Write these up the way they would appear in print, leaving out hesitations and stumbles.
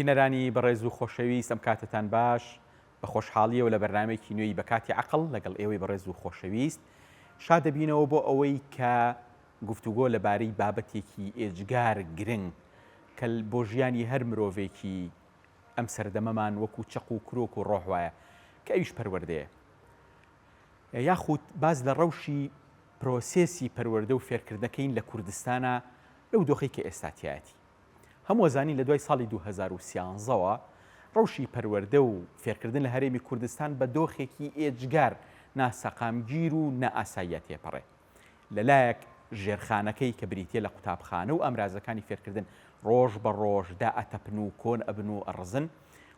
بینەرانی بەڕێز و خۆشەویست ئەم کاتەتان باش بە خۆشحاڵیەوە لە بەرنامەیەکی نوێی بە کاتی عەقڵ لەگەڵ ئێوەی بەڕێز و خۆشەویست شاد دەبینەوە بۆ ئەوەی کە گفتوگۆ لەبارەی بابەتێکی ئێجگار گرنگ کە بۆ ژیانی هەر مرۆڤێکی ئەم سەردەمەمان وەکو چەق و کرۆک و ڕۆح وایە کە ئەویش پەروەردەیە یاخود باس لە ڕەوشی پرۆسێسی پەروەردە و فێرکردنەکەین لە کوردستانا لەو دۆخەی کە ئێستا تیایەتی. هەموو ئەزانین لە دوای ساڵی 2013 وە ڕەوشی پەروەردە و فێرکردن لە هەرێمی کوردستان بە دۆخێکی ئێجگار ناسەقامگیر و نائاساییە تێپەڕێ. لە لایەک ژێرخانەکەی کە بریتیە لە قوتابخانە و ئامرازەکانی فێرکردن ڕۆژ بە ڕۆژ دائەتەپن و کۆن ئەبن و ئەڕزن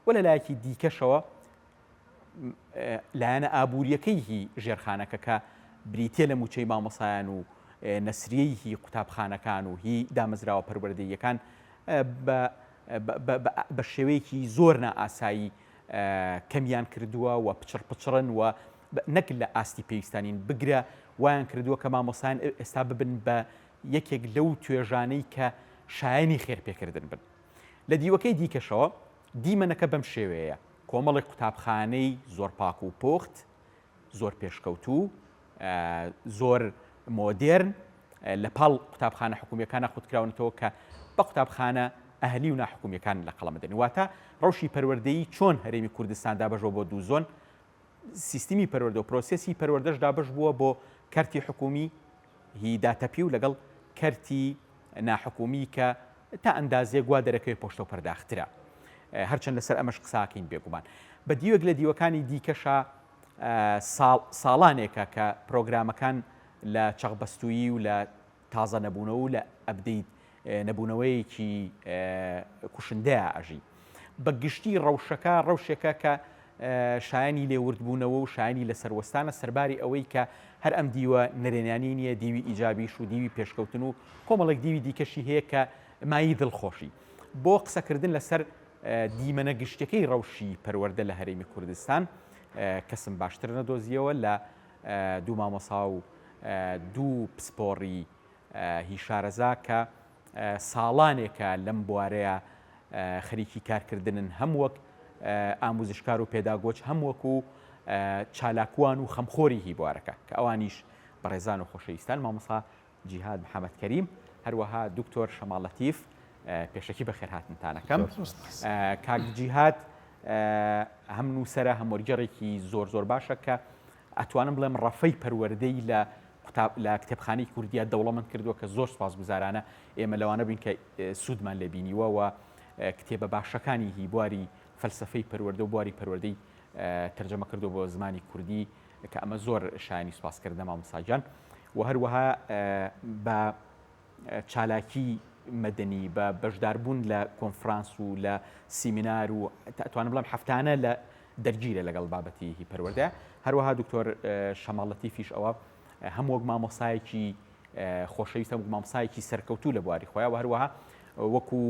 و لە لایەکی دیکەشەوە لایەنە ئابوورییەکەی هی ژێرخانەکە کە بریتییە لە مووچەی مامۆسایان و نەسریەی هی قوتابخانەکان و هی دامەزراوە پەروەردەییەکان بە شێوەیەکی زۆر نائاسایی کەمیان کردووە و پچڕ پچڕن و نەک لە ئاستی پێویستانین بگرە وایان کردووە کە مامۆسایان ئێستا ببن بە یەکێک لەو توێژانەی کە شایەنی خێرپێکردن بن. لە دیوەکەی دیکەشەوە دیمەنەکە بەم شێوەیەیە، کۆمەڵێک قوتابخانەی زۆر پاک و پوخت، زۆر پێشکەوتوو، زۆر مۆدێرن لە پاڵ قوتابخانە حکومییەکانا قوتکراونەتەوە کە بە قوتابخانە ئەهلی و ناحکومییەکان لە قەڵەم دەدرێن. واتە ڕەوشی پەروەردەیی چۆن هەرێمی کوردستان دابەش بووە بۆ دوو زۆن، سیستمی پەروەردە و پرۆسێسی پەروەردەش دابەش بووە بۆ کەرتی حکومی هی داتەپیو لەگەڵ کەرتی ناحکومی کە تا ئەندازەیەک وا دەرەکەوێ پۆشتە و پەرداخترە. هەرچەند لەسەر ئەمەش قساکەین بێگومان. بە دیوێک لە دیوەکانی دیکەشا ساڵ ساڵانێکە کە پرۆگرامەکان لە چەقبەستوویی و لە تازە نەبوونەوە و لە ئەپدەیت نەبوونەوەیەکی کوشندەیا ئەژی. بە گشتی ڕەوشەکە ڕەوشێکە کە شایانی لێوردبوونەوە و شایانی لەسەروەستانە سەرباری ئەوەی کە هەر ئەم دیوە نەرێنیانی نییە دیوی ئیجابیش و دیوی پێشکەوتن و کۆمەڵێک دیوی دیکەشی هەیە کە مایەی دڵخۆشی بۆ قسەکردن لەسەر دیمەنە گشتیەکەی ڕەوشی پەروەردە لە هەرێمی کوردستان کەسم باشتر نەدۆزیەوە لە دوو مامۆسا و دوو پسپۆڕی هی شارەزا کە ساڵانێکە لەم بوارەیا خەریکی کارکردنن هەم وەک ئاموزشکار و پێداگۆج هەم وەکو چالاکوان و خەمخۆری هی بوارەکە کە ئەوانیش بەڕێزان و خۆشەویستان مامۆستا جیهاد محەمەد کەریم هەروەها دکتۆر شەماڵ لەتیف پێشەکی بەخێرهاتنتانەکەم کاک جیهاد هەم نووسەرە هەم وەرگێڕێکی زۆر زۆر باشە کە ئەتوانم بڵێم ڕەفەی پەروەردەی لە قوتاب لە کتێبخانەی کوردیە دەوڵەمەند کردووە کە زۆر سوپاسگوزارانە ئێمە لەوانە بووین کە سوودمان لێ بینیوە و کتێبە باشەکانی هی بواری فەلسەفەی پەروەردە و بواری پەروەردەی تەرجەمە کردو بۆ زمانی کوردی کە ئەمە زۆر شایانی سوپاسکردنە مامۆستا گیان و هەروەها بە چالاکی مەدەنی بە بەشداربوون لە کۆنفرانس و لە سیمینار و ئەتوانم بڵێم هەفتانە لە دەرگیرە لەگەڵ بابەتی هی پەروەردە هەروەها دکتۆر شەماڵ لەتیفیش ئەوە هەم وەک مامۆسایەکی خۆشەویست هەم وەک مامۆسایەکی سەرکەوتوو لە بواری خۆیان و هەروەها وەکو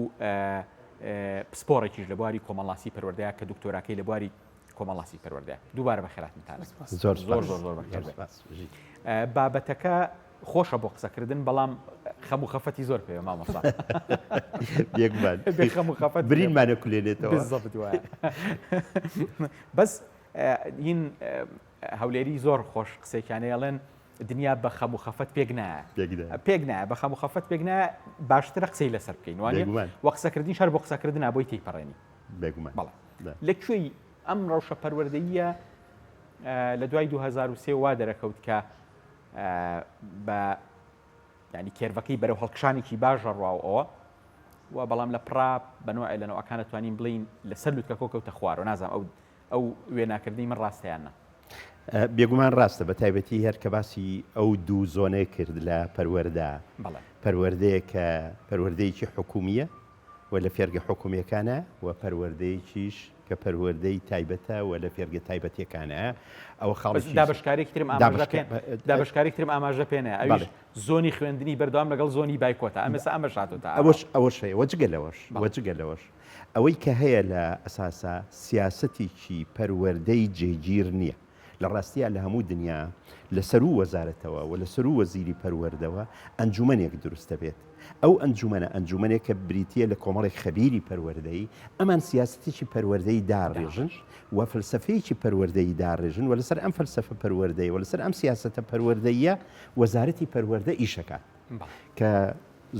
پسپۆڕێکیش لە بواری کۆمەڵناسی پەروەردەیە کە دکتۆراکەی لە بواری کۆمەڵناسی پەروەردەیە دووبارە بەخێراتنتان زۆر زۆر زۆر زۆر بەخێر بابەتەکە خۆشە بۆ قسەکردن بەڵام خەم و خەفەتی زۆر پێوە مامۆستا بێگومان بێ خەم و خەفەت برینمانە کولێنێتەوە بالضبط وایە بەس هین هەولێری زۆر خۆش قسێکیانەیە ئەڵێن دنیا بە خەم و خەفەت پێک نایە پێک نایە بە خەم و خەفەت پێک نایە باشترە قسەی لەسەر بکەین وانە وە قسەکردنیش هەر بۆ قسەکردنا بۆی تێیپەڕێنی بێگومان بەڵێ لە کوێی ئەم ڕەوشە پەروەردەییە لە دوای 2003 وا دەرەکەوت کە بە ینی کێرڤەکەی بەرەو هەڵکشانێکی باش ڕواو ئەوە و بەڵام لە پڕا بە نوعێ لە نەوەکان توانین بڵین لەسەر لوتکە کۆ کەوتە خوارەوە نازانم ئەو ئەو وێناکردنی من ڕاستە یان نا؟ بێگومان ڕاستە بە تایبەتی هەر کە باسی ئەو دوو زۆنەی کرد لە پەروەردە بەڵێ. پەروەردەیە کە پەروەردەیەکی حکومییە و لە فێرگە حکومییەکانە و پەروەردەیەکیش کە پەروەردەی تایبەتە و لە فێرگە تایبەتییەکانە ئەوە بەس خاڵێکی دابەشکارێکی ترم ئاماژە دابەشکا پێ دابەشکارێکی ترم ئاماژە پێ نایە ئەویش بەڵێ. زۆنی خوێندنی بەردەوام لەگەڵ زۆنی بایکۆتە ئەم ئێستا ئەمەش هاتۆتە ئاراوە. ئەوەش ئەوەش هەیە وە جگە لەوەش بەڵێ. وە جگە لەوەش ئەوەی کە هەیە لە ئەساسا سیاسەتێکی پەروەردەی جێگیر نییە. لە ڕاستیا لە هەموو دنیا لە سەروو وەزارەتەوە و لە سەروو وەزیری پەروەردەوە ئەنجومەنێک دروست دەبێت. ئەو ئەنجومەنە ئەنجومەنێکە بریتییە لە کۆمەڵێک خەبیری پەروەردەیی، ئەمان سیاسەتێکی پەروەردەیی داڕێژن و فەلسەفەیەکی پەروەردەیی داڕێژن و لەسەر ئەم فەلسەفە پەروەردەیە و لەسەر ئەم سیاسەتە پەروەردەییە وەزارەتی پەروەردە ئیشەکات کە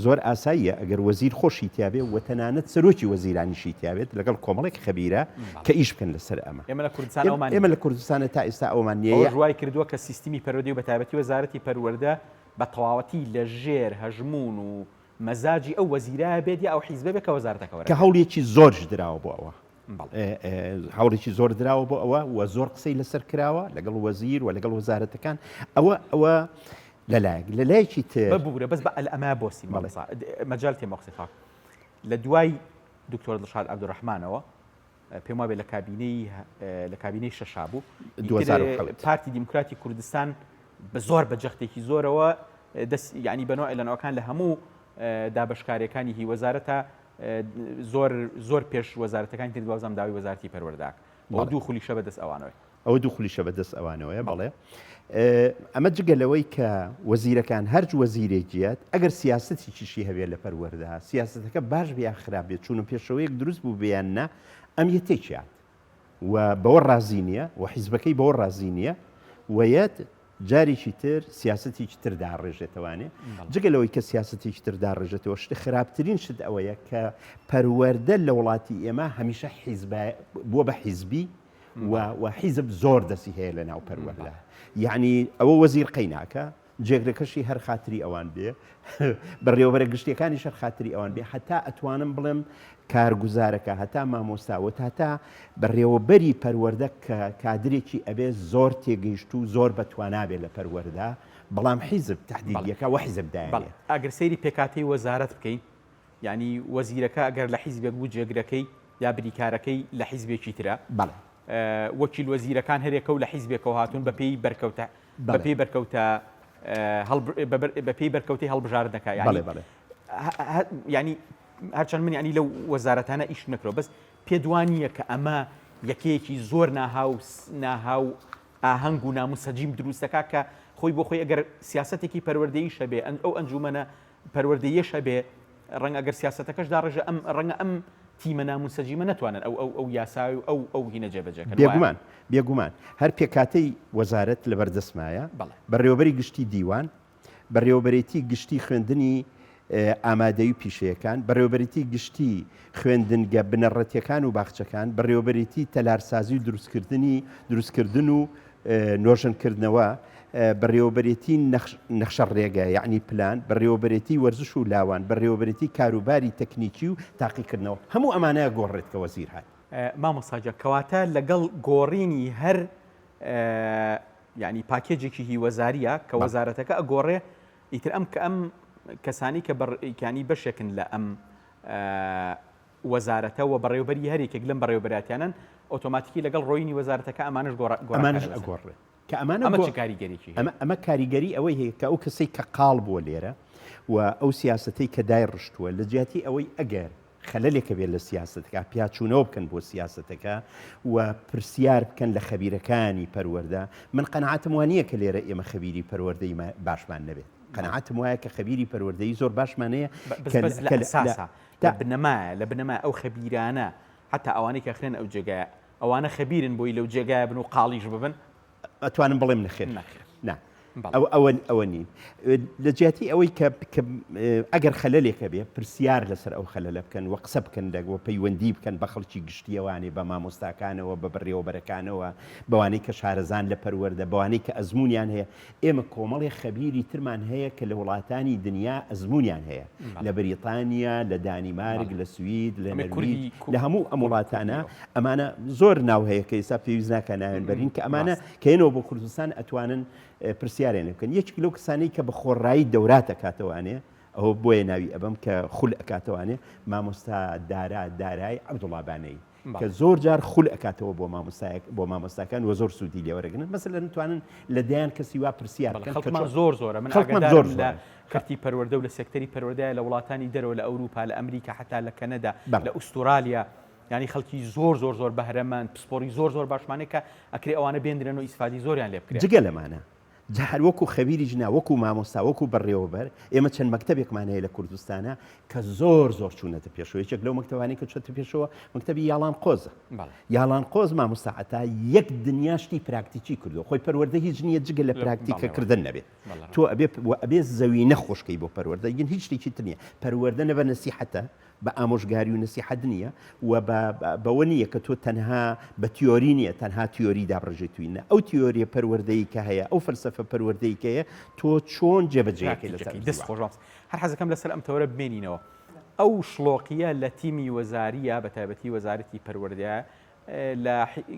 زۆر ئاساییە ئەگەر وەزیر خۆشی تیابێ و تەنانەت سەرۆکی وەزیرانیشی تیابێت لەگەڵ کۆمەڵێک خەبیرە کە ئیش بکەن لەسەر ئەمە. ئێمە لە کوردستان ئەومان ئێمە لە کوردستانە تا ئێستا ئەومان نییە. ئەوەش وای کردووە کە سیستمی پەروەردەی و بەتایبەتی وەزارەتی پەروەردە بە تەواوەتی لە ژێر هەژموون و مەزاجی ئەو وەزیرە بێت یا ئەو حیزبە بێت کە وەزارەتەکە وەرەگرێت. کە هەوڵێکی زۆریش دراوە بۆ ئەوە. هەوڵێکی زۆر دراوە بۆ ئەوە و زۆر قسەی لەسەر کراوە لەگەڵ وەزیر و لەگەڵ وەزارەتەکان ئەوە ئەوە لەلایەک لەلایەکی تر ببورە بەس بە ئەمە بۆسی مەجال تێمە قسەی خاک لە دوای دکتۆر دڵشاد عەبدولڕەحمانەوە پێم وابێ لە کابینەی لە کابینەی شەشا بوو پارتی دیموکراتی کوردستان بە زۆر بە جەختێکی زۆرەوە دەست یعنی بەنەوە لەنەوەکان لە هەموو دابشکارەکانی هی وەزارەتە زۆر زۆر پێش وەزارەتەکانی تر دوازم داوای وەزارەتی پەروەردەک بۆ دوو خولیشە بەدەست ئەوانەوەی. ئەوە دوو خولیشە بەدەست ئەوانەوەیە بەڵێ. ئەمە جگە لەوەی کە وەزیرەکان هەرج وەزیرێک یەت ئەگەر سیاسەتێکیشی هەبێت لە پەروەردە سیاسەتەکە باش بێ یان خراپ بێت چوونە پێشەوەیەک دروست بوو بێ یان نا ئەم یە تێکیات و بەوە ڕازی نییە و حیزبەکەی بەوە ڕازی نییە و یەت جارێکی تر سیاسەتێکی تر داڕێژێتەوانێ جگە لەوەی کە سیاسەتێکی تر داڕێژێتەوە شت خراپترین شت ئەوەیە کە پەروەردە لە وڵاتی ئێمە هەمیشە حیزب بووە بە حیزبی و حیزب زۆر دەستی هەیە لە ناو پەروەردە یعنی ئەوە وەزیر قەیناکە جێگرەکەشی هەر خاتری ئەوان بێ بەڕێوەبەرە گشتیەکانیش هەر خاتری ئەوان بێ هەتا ئەتوانم بڵێم کارگوزارەکە هەتا مامۆستا و تاتا بەڕێوەبەری پەروەردە کە کادرێکی ئەبێ زۆر تێگەیشتوو زۆر بەتوانا بێ لە پەروەردە بەڵام حیزب تەحدیدیەکە وە حیزب دایانێت. ئەگەر سەیری پێکهاتەی وەزارەت بکەین یانی وەزیرەکە ئەگەر لە حیزبێک بوو جێگرەکەی یا بریکارەکەی لە حیزبێکی ترە. بەڵێ. وەکیل وەزیرەکان هەرێکە و لە حیزبێکەوە هاتوون بەپێی بەرکەوتە بەپێی بەرکەوتە بەپێی بەرکەوتەی هەڵبژاردنەکە یانی یانی هەرچەند من یانی لەو وەزارەتانە ئیش نەکرەوە بەس پێ دوانیە کە ئەمە یەکەیەکی زۆر ناهاو ناهاو ئاهەنگ و ناموسەجیم دروستەکە کە خۆی بۆ خۆی ئەگەر سیاستێکی پەروەردەیش هەبێ ئەو ئەنجومەنە پەروەردەیەش هەبێ ڕەنگە ئەگەر سیاسەتەکەش داڕێژە ئەم ڕەنگە ئەم تیمە نامونسەجیمە نەتوانن ئەو ئەو ئەو یاسای و ئەو ئەو هینە جێبەجێ کەن وایە؟ بێگومان بێگومان هەر پێکهاتەی وەزارەت لەبەردەستمایە، بەڵێ. بەڕێوەبەری گشتی دیوان، بەڕێوەبەرێتی گشتی خوێندنی ئامادەیی و پیشەیەکان، بەڕێوەبەرێتی گشتی خوێندنگە بنەڕەتیەکان و باخچەکان، بەڕێوەبەرێتی تەلارسازی و دروستکردنی دروستکردن و نۆژەنکردنەوە، بەڕێوەبەرێتی نەخشەڕێگە یەعنی پلان، بەڕێوەبەرێتی وەرزش و لاوان، بەڕێوەبەرێتی کاروباری تەکنیکی و تاقیکردنەوە، هەموو ئەمانە گۆڕرێت کە وەزیر هات. مامۆستا گیان کەواتە لەگەڵ گۆڕینی هەر یانی پاکێجێکی هی وەزاریە کە وەزارەتەکە ئەگۆڕێ ئیتر ئەم کە ئەم کەسانی کە بەڕیکانی بەشێکن لە ئەم وەزارەتە و بەڕێوبەری هەر یەکێک لەم بەڕێوبەراتیانەن ئۆتۆماتیکی لەگەڵ ڕۆینی وەزارەتەکە ئەمانەش گۆڕا ئەمانەش ئەگۆڕێ کە ئەمانە ئەمە چ کاریگەریی هەیە؟ ئەمە ئەمە کاریگەری ئەوەی هەیە کە ئەو کەسەی کە قاڵ بووە لێرە و ئەو سیاسەتەی کە دایڕشتووە لە جیاتی ئەوەی ئەگەر خەلەلێک هەبێت لە سیاسەتەکە پیاچوونەوە بکەن بۆ سیاسەتەکە و پرسیار بکەن لە خەبیرەکانی پەروەردە من قەناعەتم وا نییە کە لێرە ئێمە خەبیری پەروەردەی باشمان نەبێت قەناعەتم وایە کە خەبیری پەروەردەیی زۆر باشمان هەیە بەس لە ئەساسا لە بنەمایە لە بنەمای ئەو خەبیرانە حتا ئەوانەی کە ئەخرێنە ئەو جێگایە ئەوانە خەبیرن بۆی لەو جێگایە بن و قاڵیش ببن؟ ئەتوانم بڵێم نەخێر. نەخێر. نا. ئەوە ئەوە ئەوە نین. لە جیاتی ئەوەی کە کە ئەگەر خەلەلێک هەبێ پرسیار لەسەر ئەو خەلەلە بکەن و قسە بکەن لەگ و پەیوەندی بکەن بە خەڵکی گشتییەوانێ بە مامۆستاکانەوە بە بەڕێوەبەرەکانەوە بەوانەی کە شارەزان لە پەروەردە بەوانەی کە ئەزموونیان هەیە ئێمە کۆمەڵێ خەبیری ترمان هەیە کە لە وڵاتانی دنیا ئەزموونیان هەیە، لە بەریتانیا، لە دانیمارک، لە سوید، لە نەرویج، لە هەموو ئەم وڵاتانە، ئەمانە زۆر ناو هەیە کە ئێستا پێویست ناکا ناویان بەرین، کە ئەمانە کە یەنەوە بۆ کوردستان ئەتوانن پرسیاریان لێ بکەن. یەکێک لەو کەسانەی کە بە خۆڕایی دەورات ئەکاتەوانێ، ئەوە بۆیە ناوی ئەبەم کە خول ئەکاتەوانێ، مامۆستا دارا دارای عەبدوڵا بانەیی. کە زۆر جار خول ئەکاتەوە بۆ مامۆستایەک بۆ مامۆستاکان وە زۆر سوودی لێ وەرەگرن مەسەلەن توانن لە دەیان کەسی وا پرسیار بکەن خەڵکمان زۆر زۆرە من خەڵکمان زۆر لە کەرتی پەروەردە و لە سێکتەری پەروەردەیە لە وڵاتانی دەرەوە لە ئەوروپا لە ئەمریکا حتا لە کەنەدا لە ئوسترالیا یانی خەڵکی زۆر زۆر زۆر بەهرەمەند پسپۆری زۆر زۆر باشمانەیە کە ئەکرێ ئەوانە بێندرێن و ئیسفادی زۆریان لێ بکرێت جگە لەمانە. جا هەر وەکو خەبیریش نا وەکو مامۆستا وەکو بەڕێوەبەر ئێمە چەند مەکتەبێکمان هەیە لە کوردستانە کە زۆر زۆر چوونەتە پێشەوە یەکێک لەو مەکتەبانەی کە چۆتە پێشەوە مەکتەبی یاڵان قۆزە یاڵان قۆز مامۆستا عەتا یەک دنیا شتی پراکتیکی کردو خۆی پەروەردە هیچ نییە جگە لە پراکتیکەکردن نەبێت تۆ ئەبێ ئەبێ زەوی نەخۆشکەی بۆ پەروەردە یین هیچ شتێکی تر نییە پەروەردە نە بە نەسیحەتە بە ئامۆژگاری و نەسیحەت نییە و بەوە نییە کە تۆ تەنها بە تیۆری نییە تەنها تیۆری دابڕژێت توی نە ئەو تیۆریە پەروەردەیی کە هەیە ئەو فەلسەفە پەروەردەیی کە هەیە تۆ چۆن جێبەجێیەکەی لەسەر پراکتیکەکەی. دەست خۆش مامۆستا. هەر حەزەکەم لەسەر ئەم تەوەرە بمێنینەوە. ئەو شڵۆقییە لە تیمی وەزارییە بە تایبەتی وەزارەتی پەروەردەیە لە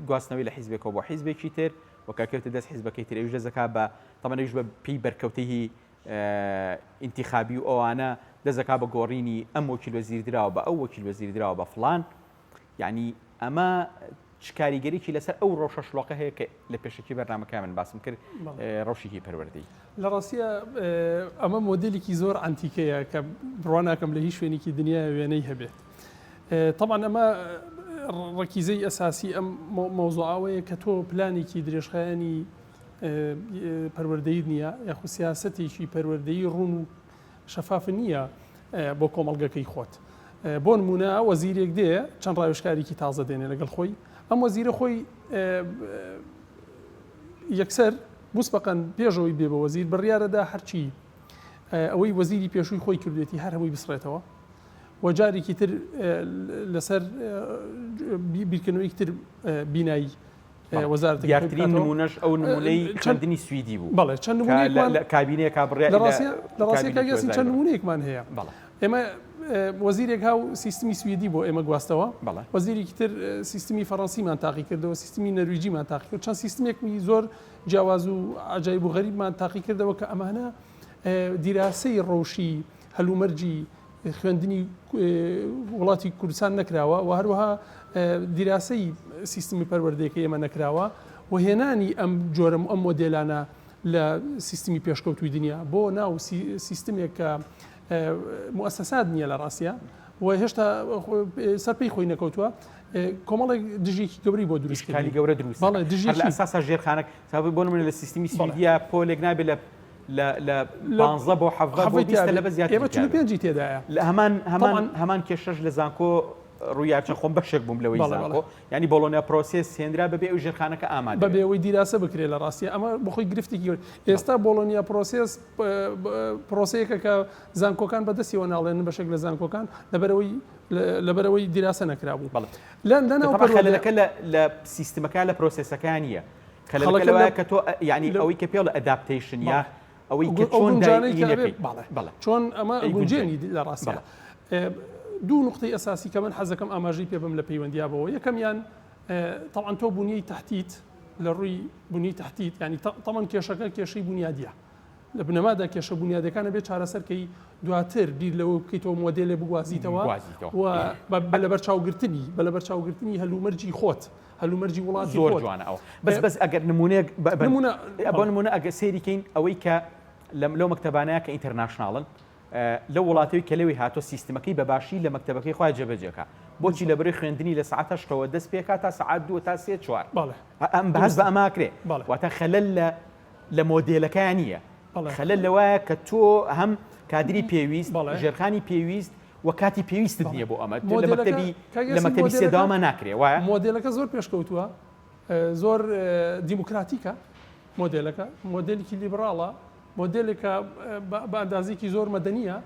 گواستنەوەی لە حیزبێکەوە بۆ حیزبێکی تر و کە کەوتە دەست حیزبەکەی تر ئەویش دەست دەکا بە تەبعەن ئەویش بە پێی بەرکەوتەی ئینتیخابی و ئەوانە دەست دەکا بە گۆڕینی ئەم وەکیل وەزیر دراوە بە ئەو وەکیل وەزیر دراوە بە فڵان یعنی ئەمە چ کاریگەریی لەسەر ئەو ڕەوشە شلۆقە هەیە کە لە پێشەکی بەرنامەکە من باسم کرد ڕەوشێکی پەروەردەیی؟ لە ڕاستیە ئەمە مۆدێلێکی زۆر عەنتیکەیە کە بڕوا ناکەم لە هیچ شوێنێکی دنیا وێنەی هەبێت. تەبعەن ئەمە ڕەکیزەی ئەساسی ئەم مەوزوعەوەیە کە تۆ پلانێکی درێژخایەنی پەروەردەیت نییە یاخود سیاسەتێکی پەروەردەیی ڕوون و شەفاف نییە بۆ کۆمەڵگەکەی خۆت. بۆ نموونە وەزیرێک دێ چەند ڕاوێژکارێکی تازە دێنێ لەگەڵ خۆی، ئەم وەزیرە خۆی یەکسەر مسبقا پێش ئەوەی بێ بە وەزیر بڕیارەدا هەرچی ئەوەی وەزیری پێشووی خۆی کردوێتی هەر هەمووی بسڕێتەوە و جارێکی تر لەسەر بیرکردنەوەیەکی تر بینایی وەزارەتەکەی خۆی دیارترین بکاتەوە. نموونەش ئەو نموونەی چەند خوێندنی سویدی بوو بەڵێ چەند کە لە نموونەیەکمان لە کابینەیەکا بڕیاری لە لە ڕاستیا لە ڕاستیا کاک کابینەیەکی یاسین وەزاری چەند بڕی. نموونەیەکمان هەیە بەڵێ. ئێمە وەزیرێک هاو سیستمی سویدی بۆ ئێمە گواستەوە بەڵێ. وەزیرێکی تر سیستمی فەڕەنسیمان تاقیکردەوە سیستمی نەرویجیمان تاقیکرد چەند سیستمێکی زۆر جیاواز و عەجایب و غەریبمان تاقیکردەوە کە ئەمانە دیراسەی ڕەوشی هەلومەرجی خوێندنی وڵاتی کوردستان نەکراوە و هەروەها دیراسەی سیستمی پەروەردەیەکەی ئێمە نەکراوە و هێنانی ئەم جۆرە ئەم مۆدێلانە لە سیستمی پێشکەوتووی دنیا بۆ ناو سیستمێک کە موسسات نییە لە ڕاستە و هێشتا سەر پێی خۆی نەکەوتووە کۆمەڵێک دژێکی گەورەی بۆ دروست کاری گەورە دروست بەڵێ دژی لە ئەساسا ژێرخانەک بۆ نمونە لە سیستمی سویدیا پۆلێک نابێت لە لە لە پانزە بۆ حەڤدە بۆ بیستە لە بە زیاتر ئێمە 45 تێدایە لە هەمان هەمان هەمان کێشەش لە زانکۆ ڕوویا چە خۆم بەشێک بووم لەوەی زانکۆ ینی Bologna process هێنرا بەبێ ئەو ژێرخانەکە ئامادە بەبێ ئەوەی دیراسە بکرێت لە ڕاستیە ئەمە بەخۆی گرفتێکی گەورە ئێستا Bologna process پرۆسەیەکە کە زانکۆکان بەدەستیەوە ناڵێن بەشێک لە زانکۆکان لەبەرەوەی لەبەرەوەی دیراسە نەکرابوو بەڵێ لە لەناو خەلەکە لە سیستمەکە لە پرۆسێسەکە نییە خەلەکە لەوەیە کە تۆ یعنی ئەوەی کە پێڵە adaptation یا ئەوەی کە چۆن دایکەکەی بەڵێ چۆن ئەمە گونجێنی لە ڕاستە دوو نقطەی ئەساسی کە من حەزەکەم ئاماژەی پێ بم لە پەیوەندیا بەوە یەکەمیان تەبعەن تۆ بونیەی تەحتیت لە ڕووی بونیەی تەحتیت یعنی تەبعەن کێشەکە کێشەی بونیادیە لە بنەمادا کێشە بونیادەکانە بێ چارەسەرکەی دواتر بیر لەوە بکەیتەوە مۆدێلێ بگوازیتەوە و بە لەبەرچاوگرتنی بە لەبەرچاوگرتنی هەلومەرجی خۆت هەلومەرجی وڵاتی زۆر جوانە ئەوە بەس بەس ئەگەر نمونەیەک نمونە بۆ نمونە ئەگەر سەیری کەین ئەوەی کە لەم لەو مەکتەبانەیە کە international ن لەو وڵاتەوەی کە لەوێ هاتۆ سیستمەکەی بە باشی لە مەکتەبەکەی خۆی جێبەجێکا بۆچی لە بەرەی خوێندنی لە سەعات هەشتەوە دەست پێکا تا سەعات دوو تا سێ چوار ئەم بەهەست بە ئەماکرێ واتە خەلەل لە لە مۆدێلەکەیان نییە خەلەل لەوایە کە تۆ هەم کادری پێویست ژێرخانی پێویست و کاتی پێویستت نییە بۆ ئەمە لە مەکتەبی لە مەکتەبی سێ داوامان ناکرێ وایە مۆدێلەکە زۆر پێشکەوتووە زۆر دیموکراتیکە مۆدێلەکە مۆدێلێکی لیبڕاڵە مۆدێلێکە بە ئەندازەیەکی زۆر مەدەنییە،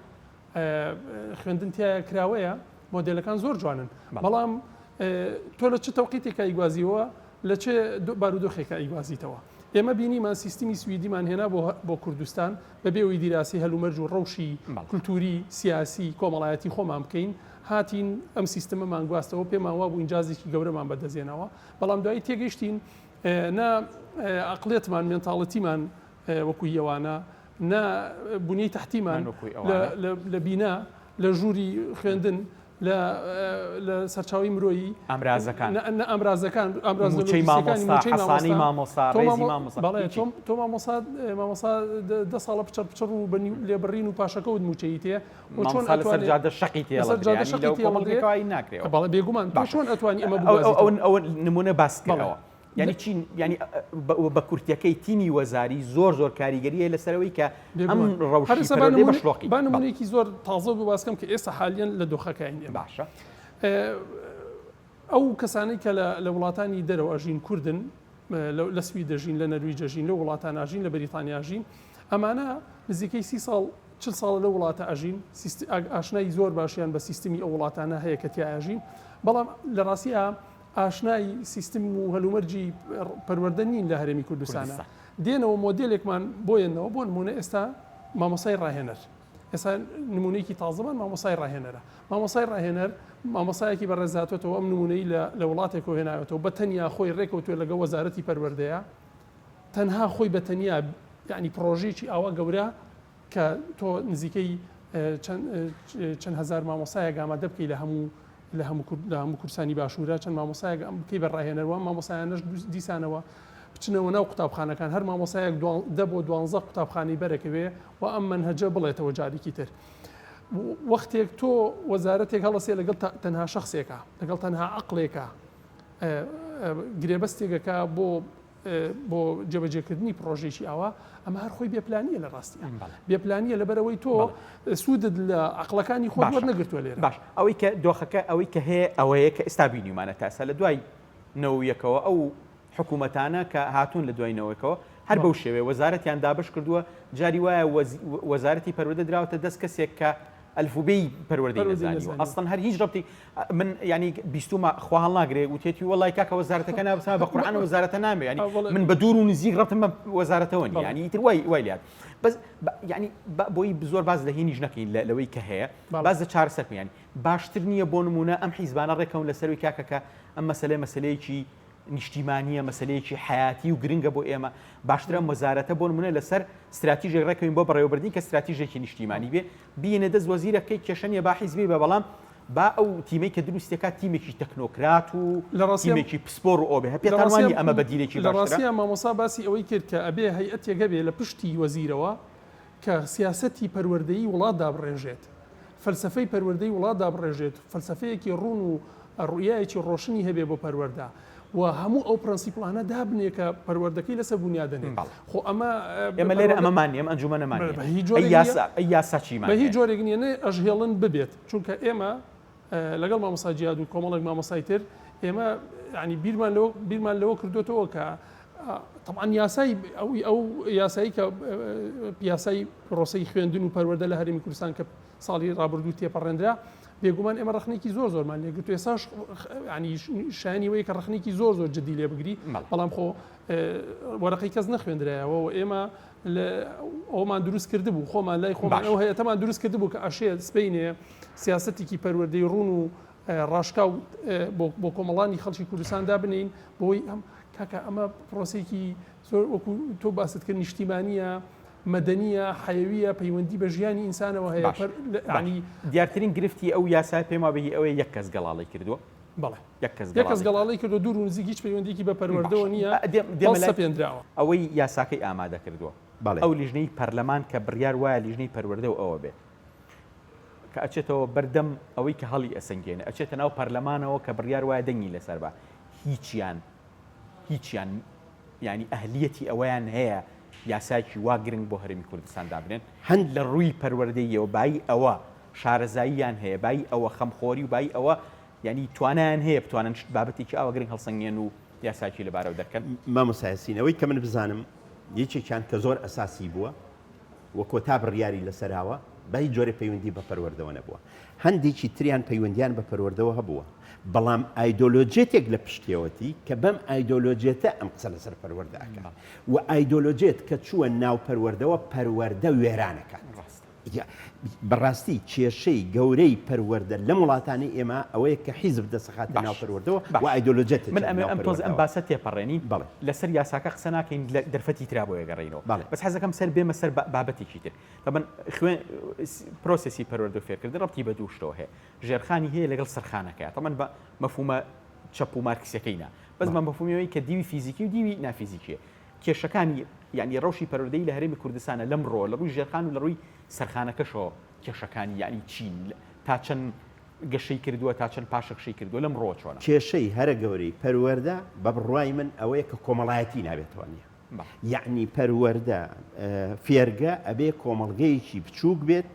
خوێندن تیایا کراوەیە، مۆدێلەکان زۆر جوانن، بەڵام تۆ لە چ تەوقیتێکا ئیگوازیەوە، لە چ بارودۆخێکا ئیگوازیتەوە. ئێمە بینیمان سیستمی سویدیمان هێنا بۆ کوردستان بەبێ ئەوەی دیراسەی هەلومەرج و ڕەوشی کولتووری، سیاسی، کۆمەڵایەتی خۆمان بکەین، هاتین ئەم سیستمەمان گواستەوە، پێمان وابوو ئینجازێکی گەورەمان بەدەستهێناوە، بەڵام دوایی تێگەیشتین نا عەقڵیەتمان، mentality مان وەکو یەوانە، نە بنیەی تەحتیمان لە بینا، لە ژووری خوێندن، لە سەرچاوەی مرۆیی، ئامرازەکان، نە ئامرازەکان، مووچەی مامۆستا، حەسانەی مامۆستا، ڕێزی مامۆستا، بەڵێ تۆ مامۆستا مامۆستا دە ساڵە پچڕ پچڕ و بە لێبڕین و پاشەکەوت مووچەی تێ و چۆن مامۆستا لەسەر جادە شەقی تێ لەسەر جادە شەقی تێ هەڵدرێ، ناکرێ. بەڵێ بێگومان تۆ چۆن ئەتوانی ئەمە بگوازیتەوە؟ ئەو نموونە باس کەرەوە. یانی چین یانی بە کورتیەکەی تیمی وەزاری زۆر زۆر کاریگەریە لەسەرەوەی کە ئەم ڕەوشی پەروەردەی بە شلۆقی. با نمونەیەکی زۆر تازە بۆ باس کەم کە ئێستا حالیەن لە دۆخەکەین ئێمە. باشە. ئەو کەسانەی کە لە وڵاتانی دەرەوە ئەژین کوردن لە سوید دەژین لە نەرویج دەژین لەو وڵاتان ئاژین لە بەریتانیا ئەژین ئەمانە نزیکەی سی ساڵ چل ساڵە لەو وڵاتە ئەژین ئاشنایی زۆر باشیان بە سیستمی ئەو وڵاتانە هەیە کە تیا ئەژین بەڵام لە ڕاستیا ئاشنای سیستم و هەلومەرجی پەروەردە نین لە هەرێمی کوردستانە دێنەوە مۆدێلێکمان بۆ یەنەوە بۆ نمونە ئێستا مامۆسای ڕاهێنەر ئێستا نمونەیەکی تازەمان مامۆسای ڕاهێنەرە مامۆسای ڕاهێنەر مامۆسایەکی بەڕێزاتۆتەوە ئەم نمونەی لە وڵاتێک هێناوێتەوە بە تەنیا خۆی ڕێکەوتووە لەگە وەزارەتی پەروەردەیە تەنها خۆی بە تەنیا یعنی پرۆژێکی ئاوا گەورە کە تۆ نزیکەی چەند هەزار مامۆستایەک ئامادە بکەی لە هەموو لە هەموو لە هەموو کوردستانی باشوورە چەند مامۆستایەک ئەم بکەی بە ڕاهێنەر وە مامۆستایانەش دیسانەوە بچنەوە ناو قوتابخانەکان هەر مامۆستایەک دە بۆ دوانزە قوتابخانەی بەرەکەوێ و ئەم مەنهەجە بڵێتەوە جارێکی تر وەختێک تۆ وەزارەتێک هەڵەسێ لەگەڵ تەنها شخصێکە لەگەڵ تەنها عقلێکە گرێبەستێکەکە بۆ بۆ جێبەجێکردنی پڕۆژەیەکی ئاوا، ئەمە هەر خۆی بێپلانییە لە ڕاستیا. بێپلانییە لەبەرئەوەی تۆ سوودت لە عەقڵەکانی خۆت وەرنەگرتووە لێرە. باش ئەوەی کە دۆخەکە ئەوەی کە هەیە ئەوەیە کە ئێستا بینیومانە تا ئێستا لە دوای نەوەیەکەوە ئەو حکوومەتانە کە هاتوون لە دوای نەوەکەوە هەر بەو شێوەیە وەزارەتیان دابش کردووە جاری وایە وەزارەتی پەروەردە دراوەتە دەست کەسێک کە ئەلفوبێی پەروەردەی نەزانیوە ئەسڵەن هەر هیچ ڕەبتی من ینی بیستومە خوا هەڵناگرێ وتێتی وەڵای کاکە وەزارەتەکە نابسا بە قورئان وەزارەتە نامێ ینی من بە دوور و نزیک ڕەتم بە وەزارەتەوە نیە ینی ئیتر وای وای لات بەس ینی بۆی زۆر باز لە هینیش نەکەین لەوەی کە هەیە باز لە چارەسەر ینی باشتر نییە بۆ نمونە ئەم حیزبانە ڕێکەون لەسەروی کاکەکە ئەم مەسلەی مەسلەیەکی نیشتیمانییە، مەسەلەیەکی حەیاتی و گرنگە بۆ ئێمە، باشترە ئەم وەزارەتە بۆ نموونە لەسەر ستراتیژێک ڕێکەوین بۆ بەڕێوەبردنی کە ستراتیژێکی نیشتیمانی بێ، بیەنە دەست وەزیرەکەی کێشە نییە با حیزبی بێ بەڵام با ئەو تیمەی کە دروستی دەکات تیمێکی تەکنۆکرات و تیمێکی پسپۆڕ و ئەوە بێ، پێتان وا نییە ئەمە بەدیلێکی باشترە؟ لە ڕاستیا مامۆستا باسی ئەوەی کرد کە ئەبێ هەیئەتێک هەبێ لە پشتی وەزیرەوە کە سیاسەتی پەروەردەیی وڵات دابڕێژێت، فەلسەفەی پەروەردەی وڵات دابڕێژێت، فەلسەفەیەکی ڕوون و ڕوئیایەکی ڕۆشنی هەبێ بۆ پەروەردە و هەموو ئەو پرەنسیپڵانە دابنێ کە پەروەردەکەی لەسەر بونیاد دەنێت. خۆ ئەمە ئێمە لێرە ئەمەمان نییە، ئەم ئەنجومەنەمان نییە. بە هیچ جۆرێک نییە. ئەی یاسا چیمان هەیە؟ بە هیچ جۆرێک نییە، نە ئەشهێڵن ببێت، چونکە ئێمە لەگەڵ مامۆستا جیاد و کۆمەڵێک مامۆستای تر ئێمە یانی بیرمان لەوە بیرمان لەوە کردوێتەوە کە طبعا یاسای ئەو ئەو یاسایی کە یاسای پرۆسەی خوێندن و پەروەردە لە هەرێمی کوردستان کە ساڵی ڕابردوو تێپەڕێنرا بێگومان ئێمە ڕخنێکی زۆر زۆرمان لێگرت ئێساش ینی شایانی وەیە کە ڕخنێکی زۆر زۆر جدی لێ بگری بەڵام خۆ وەرەقەی کەس نەخوێندرایەوە و ئێمە ئەومان دروست کردبوو خۆمان لای خۆمان ئەو هەیەتەمان دروست کردبوو کە ئەشێت سبینێ سیاسەتێکی پەروەردەی ڕوون و ڕاشکاو بۆ کۆمەڵانی خەڵکی کوردستان دابنین بۆی ئەم کاکە ئەمە پرۆسێکی زۆر وەکو تۆ باست کرد نیشتیمانیە مەدەنیە حەیەویە پەیوەندی بە ژیانی ئینسانەوە هەیە ینی دیارترین گرفتی ئەو یاسای پێم وابێ هی ئەوەیە یەک کەس گەڵاڵی کردووە بەڵێ یەک کەس یەک کەس گەڵاڵی کردو دوور و نزیک هیچ پەیوەندیکی بە پەروەردەوە نییە سەپێندراوە ئەوەی یاساکەی ئامادە کردووە ئەو لیژنەی پەرلەمان کە بڕیار وایە لیژنەی پەروەردە و ئەوە بێ کە ئەچێتەوە بەردەم ئەوەی کە هەڵی ئەسەنگێنێ ئەچێتە ناو پەرلەمانەوە کە بڕیار وایە دەنگی لەسەر بە هیچیان هیچیان یعنی ئەهلیەتی ئەوەیان هەیە یاسایکی وا گرنگ بۆ هەرێمی کوردستان دابنێن هەند لە ڕووی پەروەردەیەوە بایی ئەوە شارەزاییان هەیە بایی ئەوە خەمخۆری و بایی ئەوە یعنی توانایان هەیە بتوانن بابەتێکی ئاوا گرنگ هەڵسەنگێن و یاساکی لەبارەوە دەرکەن؟ مامۆستا یاسین ئەوەی کە من بزانم یەکێکیان کە زۆر ئەساسی بووە و کۆتا بڕیاری لەسەراوە بە هیچ جۆرێ پەیوەندی بە پەروەردەوە نەبووە. هەندێکی تریان پەیوەندیان بە پەروەردەوە هەبووە، بەڵام ئایدۆلۆجێتێک لە پشتیەوەتی کە بەم ئایدۆلۆجێتە ئەم قسە لەسەر پەروەردە ئەکات و ئایدۆلۆجێت کە چووە ناو پەروەردەوە پەروەردە وێران ئەکات. بەڕاستی کێشەی گەورەی پەروەردە لەم وڵاتانەی ئێمە ئەوەیە کە حیزب دەسەخاتە ناو پەروەردەوە و ئایدۆلۆجیەت من ئەمەوێ ئەم تۆزێ ئەم باسە تێپەڕێنین لەسەر یاساکە قسە ناکەین لە دەرفەتی ترا بۆ ئەگەڕێینەوە بەس حەزەکەم سەر بێمە سەر بابەتێکی تر تەبەن خوێن پرۆسێسی پەروەردە و فێرکردن ڕەبتی بە دوو شتەوە هەیە ژێرخانی هەیە لەگەڵ سەرخانەکەیە تەبەن بە مەفهومە چەپ و مارکسیەکەی نا بەس بە مەفهومی کە دیوی فیزیکی و دیوی نافیزیکیە کێشەکانی یانی ڕەوشی پەروەردەیی لە هەرێمی کوردستانە لەمڕۆوە لە ڕووی ژێرخان و لە ڕووی سەرخانەکەشەوە کێشەکانی یانی چین تا چەند گەشەی کردووە تا چەند پاشەکشەی کردووە لەم ڕووە چۆنە؟ کێشەی هەرە گەورەی پەروەردە بە بڕوای من ئەوەیە کە کۆمەڵایەتی نابێتەوە نیە یەعنی پەروەردە فێرگە ئەبێ کۆمەڵگەیەکی بچووک بێت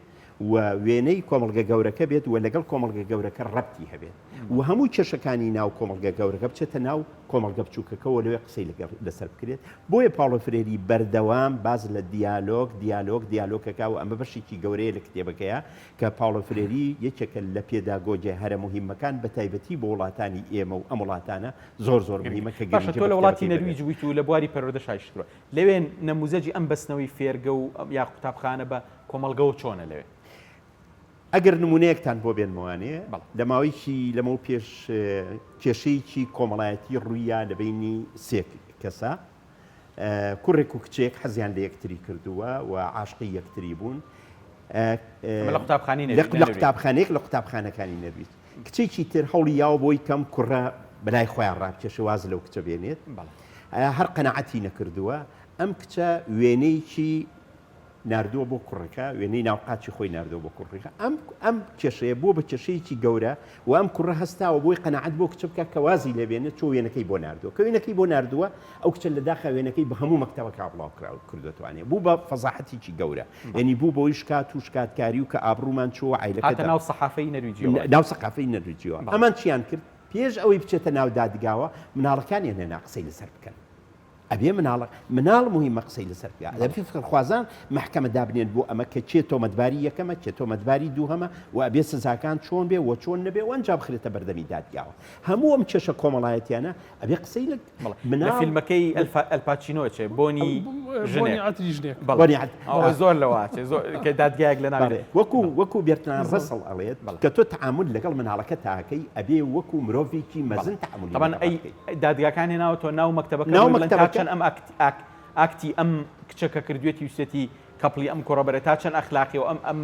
و وێنەی کۆمەڵگە گەورەکە بێت و لەگەڵ کۆمەڵگە گەورەکە ڕەبتی هەبێت و هەموو کێشەکانی ناو کۆمەڵگە گەورەکە بچێتە ناو کۆمەڵگە بچووکەکەوە لەوێ قسەی لەگەڵ لەسەر بکرێت بۆیە پاڵۆ فرێری بەردەوام باز لە دیالۆگ دیالۆگ دیالۆگەکە و ئەمە بەشێکی گەورەیە لە کتێبەکەیە کە پاڵۆ فرێری یەکێکە لە پێداگۆجە هەرە موهیمەکان بە تایبەتی بۆ وڵاتانی ئێمە و ئەم وڵاتانە زۆر زۆر موهیمە کە باشە گرنگی تۆ بە لە وڵاتی کتێبەکەی بدرێت. نەرویج بوویت و لە بواری پەروەردەش ئیشت کردووە لەوێ نەموزەجی ئەم بەستنەوەی فێرگە و یا قوتابخانە بە کۆمەڵگەوە چۆنە لەوێ؟ ئەگەر نموونەیەکتان بۆ بێنمەوانێ بەڵێ. لە ماوەیەکی لەمەو پێش کێشەیەکی کۆمەڵایەتی ڕووییا لە بەینی سێ کەسا کوڕێک و کچێک حەزیان لە یەکتری کردووە و عاشقی یەکتری بوون. ئەمە لە قوتابخانەی لە نەرویج. قوتابخانەیەک لە قوتابخانەکانی نەرویج. کچێکی تر هەوڵی یاوە بۆی کەم کوڕە بەلای خۆیان ڕابکێشێ واز لەو کچە بێنێت. هەر قەناعەتی نەکردووە. ئەم کچە وێنەیەکی ناردووە بۆ کوڕەکە، وێنەی ناو قاچی خۆی ناردووە بۆ کوڕەکە. ئەم ئەم کێشەیە بووە بە کێشەیەکی گەورە و ئەم کوڕە هەستاوە بۆی قەناعەت بۆ کچە بکات کە وازی لێ بێنێت چۆ وێنەکەی بۆ ناردووە. کە وێنەکەی بۆ ناردووە ئەو کچە لە داخا وێنەکەی بە هەموو مەکتەبەکە بڵاو کراوە کردۆتوانێ بوو بە فەزاحەتێکی گەورە یعنی بوو بەوەی شکات و شکاتکاری و کە ئابڕوومان چۆوە عایلەکە هاتە ناو سەحافەی نەرویجیەوە. ناو سەقافەی نەرویجیەوە. ئەمان چیان کرد؟ پێش ئەوەی بچێتە ناو دادگاوە مناڵەکانیان هێنا قسەی لەسەر بکەن. ئەبێ مناڵ مناڵ موهیمە قسەی لەسەر بکا ئەبێ فێرخوازان مەحکەمە دابنێن بۆ ئەمە کە کێ تۆمەتباری یەکەمە کێ تۆمەتباری دووهەمە و ئەبێ سزاکان چۆن بێ و چۆن نەبێ و ئەنجا بخرێتە بەردەمی دادگاوە هەموو ئەم کێشە کۆمەڵایەتیانە ئەبێ قسەی لە لە فیلمەکەی ئەلپاچینۆ چێ بۆنی بۆنی عەتری ژنێک بۆنی عەتر ئەوە زۆر لەوە چێ زۆر کە دادگایەک لە ناوی وەکو وەکو بێرتراند ڕەسڵ ئەڵێت کە تۆ تەعامول لەگەڵ مناڵەکە تاکەی ئەبێ وەکو مرۆڤێکی مەزن تەعامولی طبعا لەگەڵ ئەی بکەی. دادگاکان هێناوەتەوە ناو مەکتەبەکە ناو بۆی بڵێن تا مەکتەبەکە. چەند ئەم ئاکت ئاک ئاکتی ئەم کچە کە کردوێتی ویستێتی couple ی ئەم کوڕە بەرێ تا چەند ئەخلاقیەوە ئەم ئەم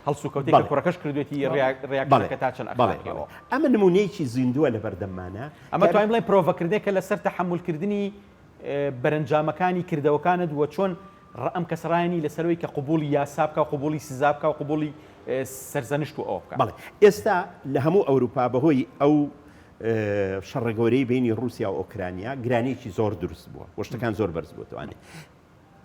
هەڵسوکەوتەی کە بەڵێ. کوڕەکەش کردوێتی بەڵێ ڕیا ڕیاکشنەکە تا چەند بەڵێ بەڵێ ئەخلاقیەوە. ئەمە نموونەیەکی زیندووە لەبەردەممانە ئەمە کە توانین بڵێین پرۆڤەکردنێکە لەسەر تەحەمولکردنی بەرەنجامەکانی کردەوەکانت و چۆن ئەم کەسە ڕایەنی لەسەرەوەی کە قبوڵی یاسا بکا و قبوڵی سزا بکا و قبوڵی سەرزەنشت و ئەوە بکا. بەڵێ ئێستا لە هەموو ئەوروپا بەهۆی ئەو شەڕە گەورەی بەینی ڕووسیا و ئۆکرانیا گرانییەکی زۆر دروست بووە و شتەکان زۆر بەرز بووەتەوانێ.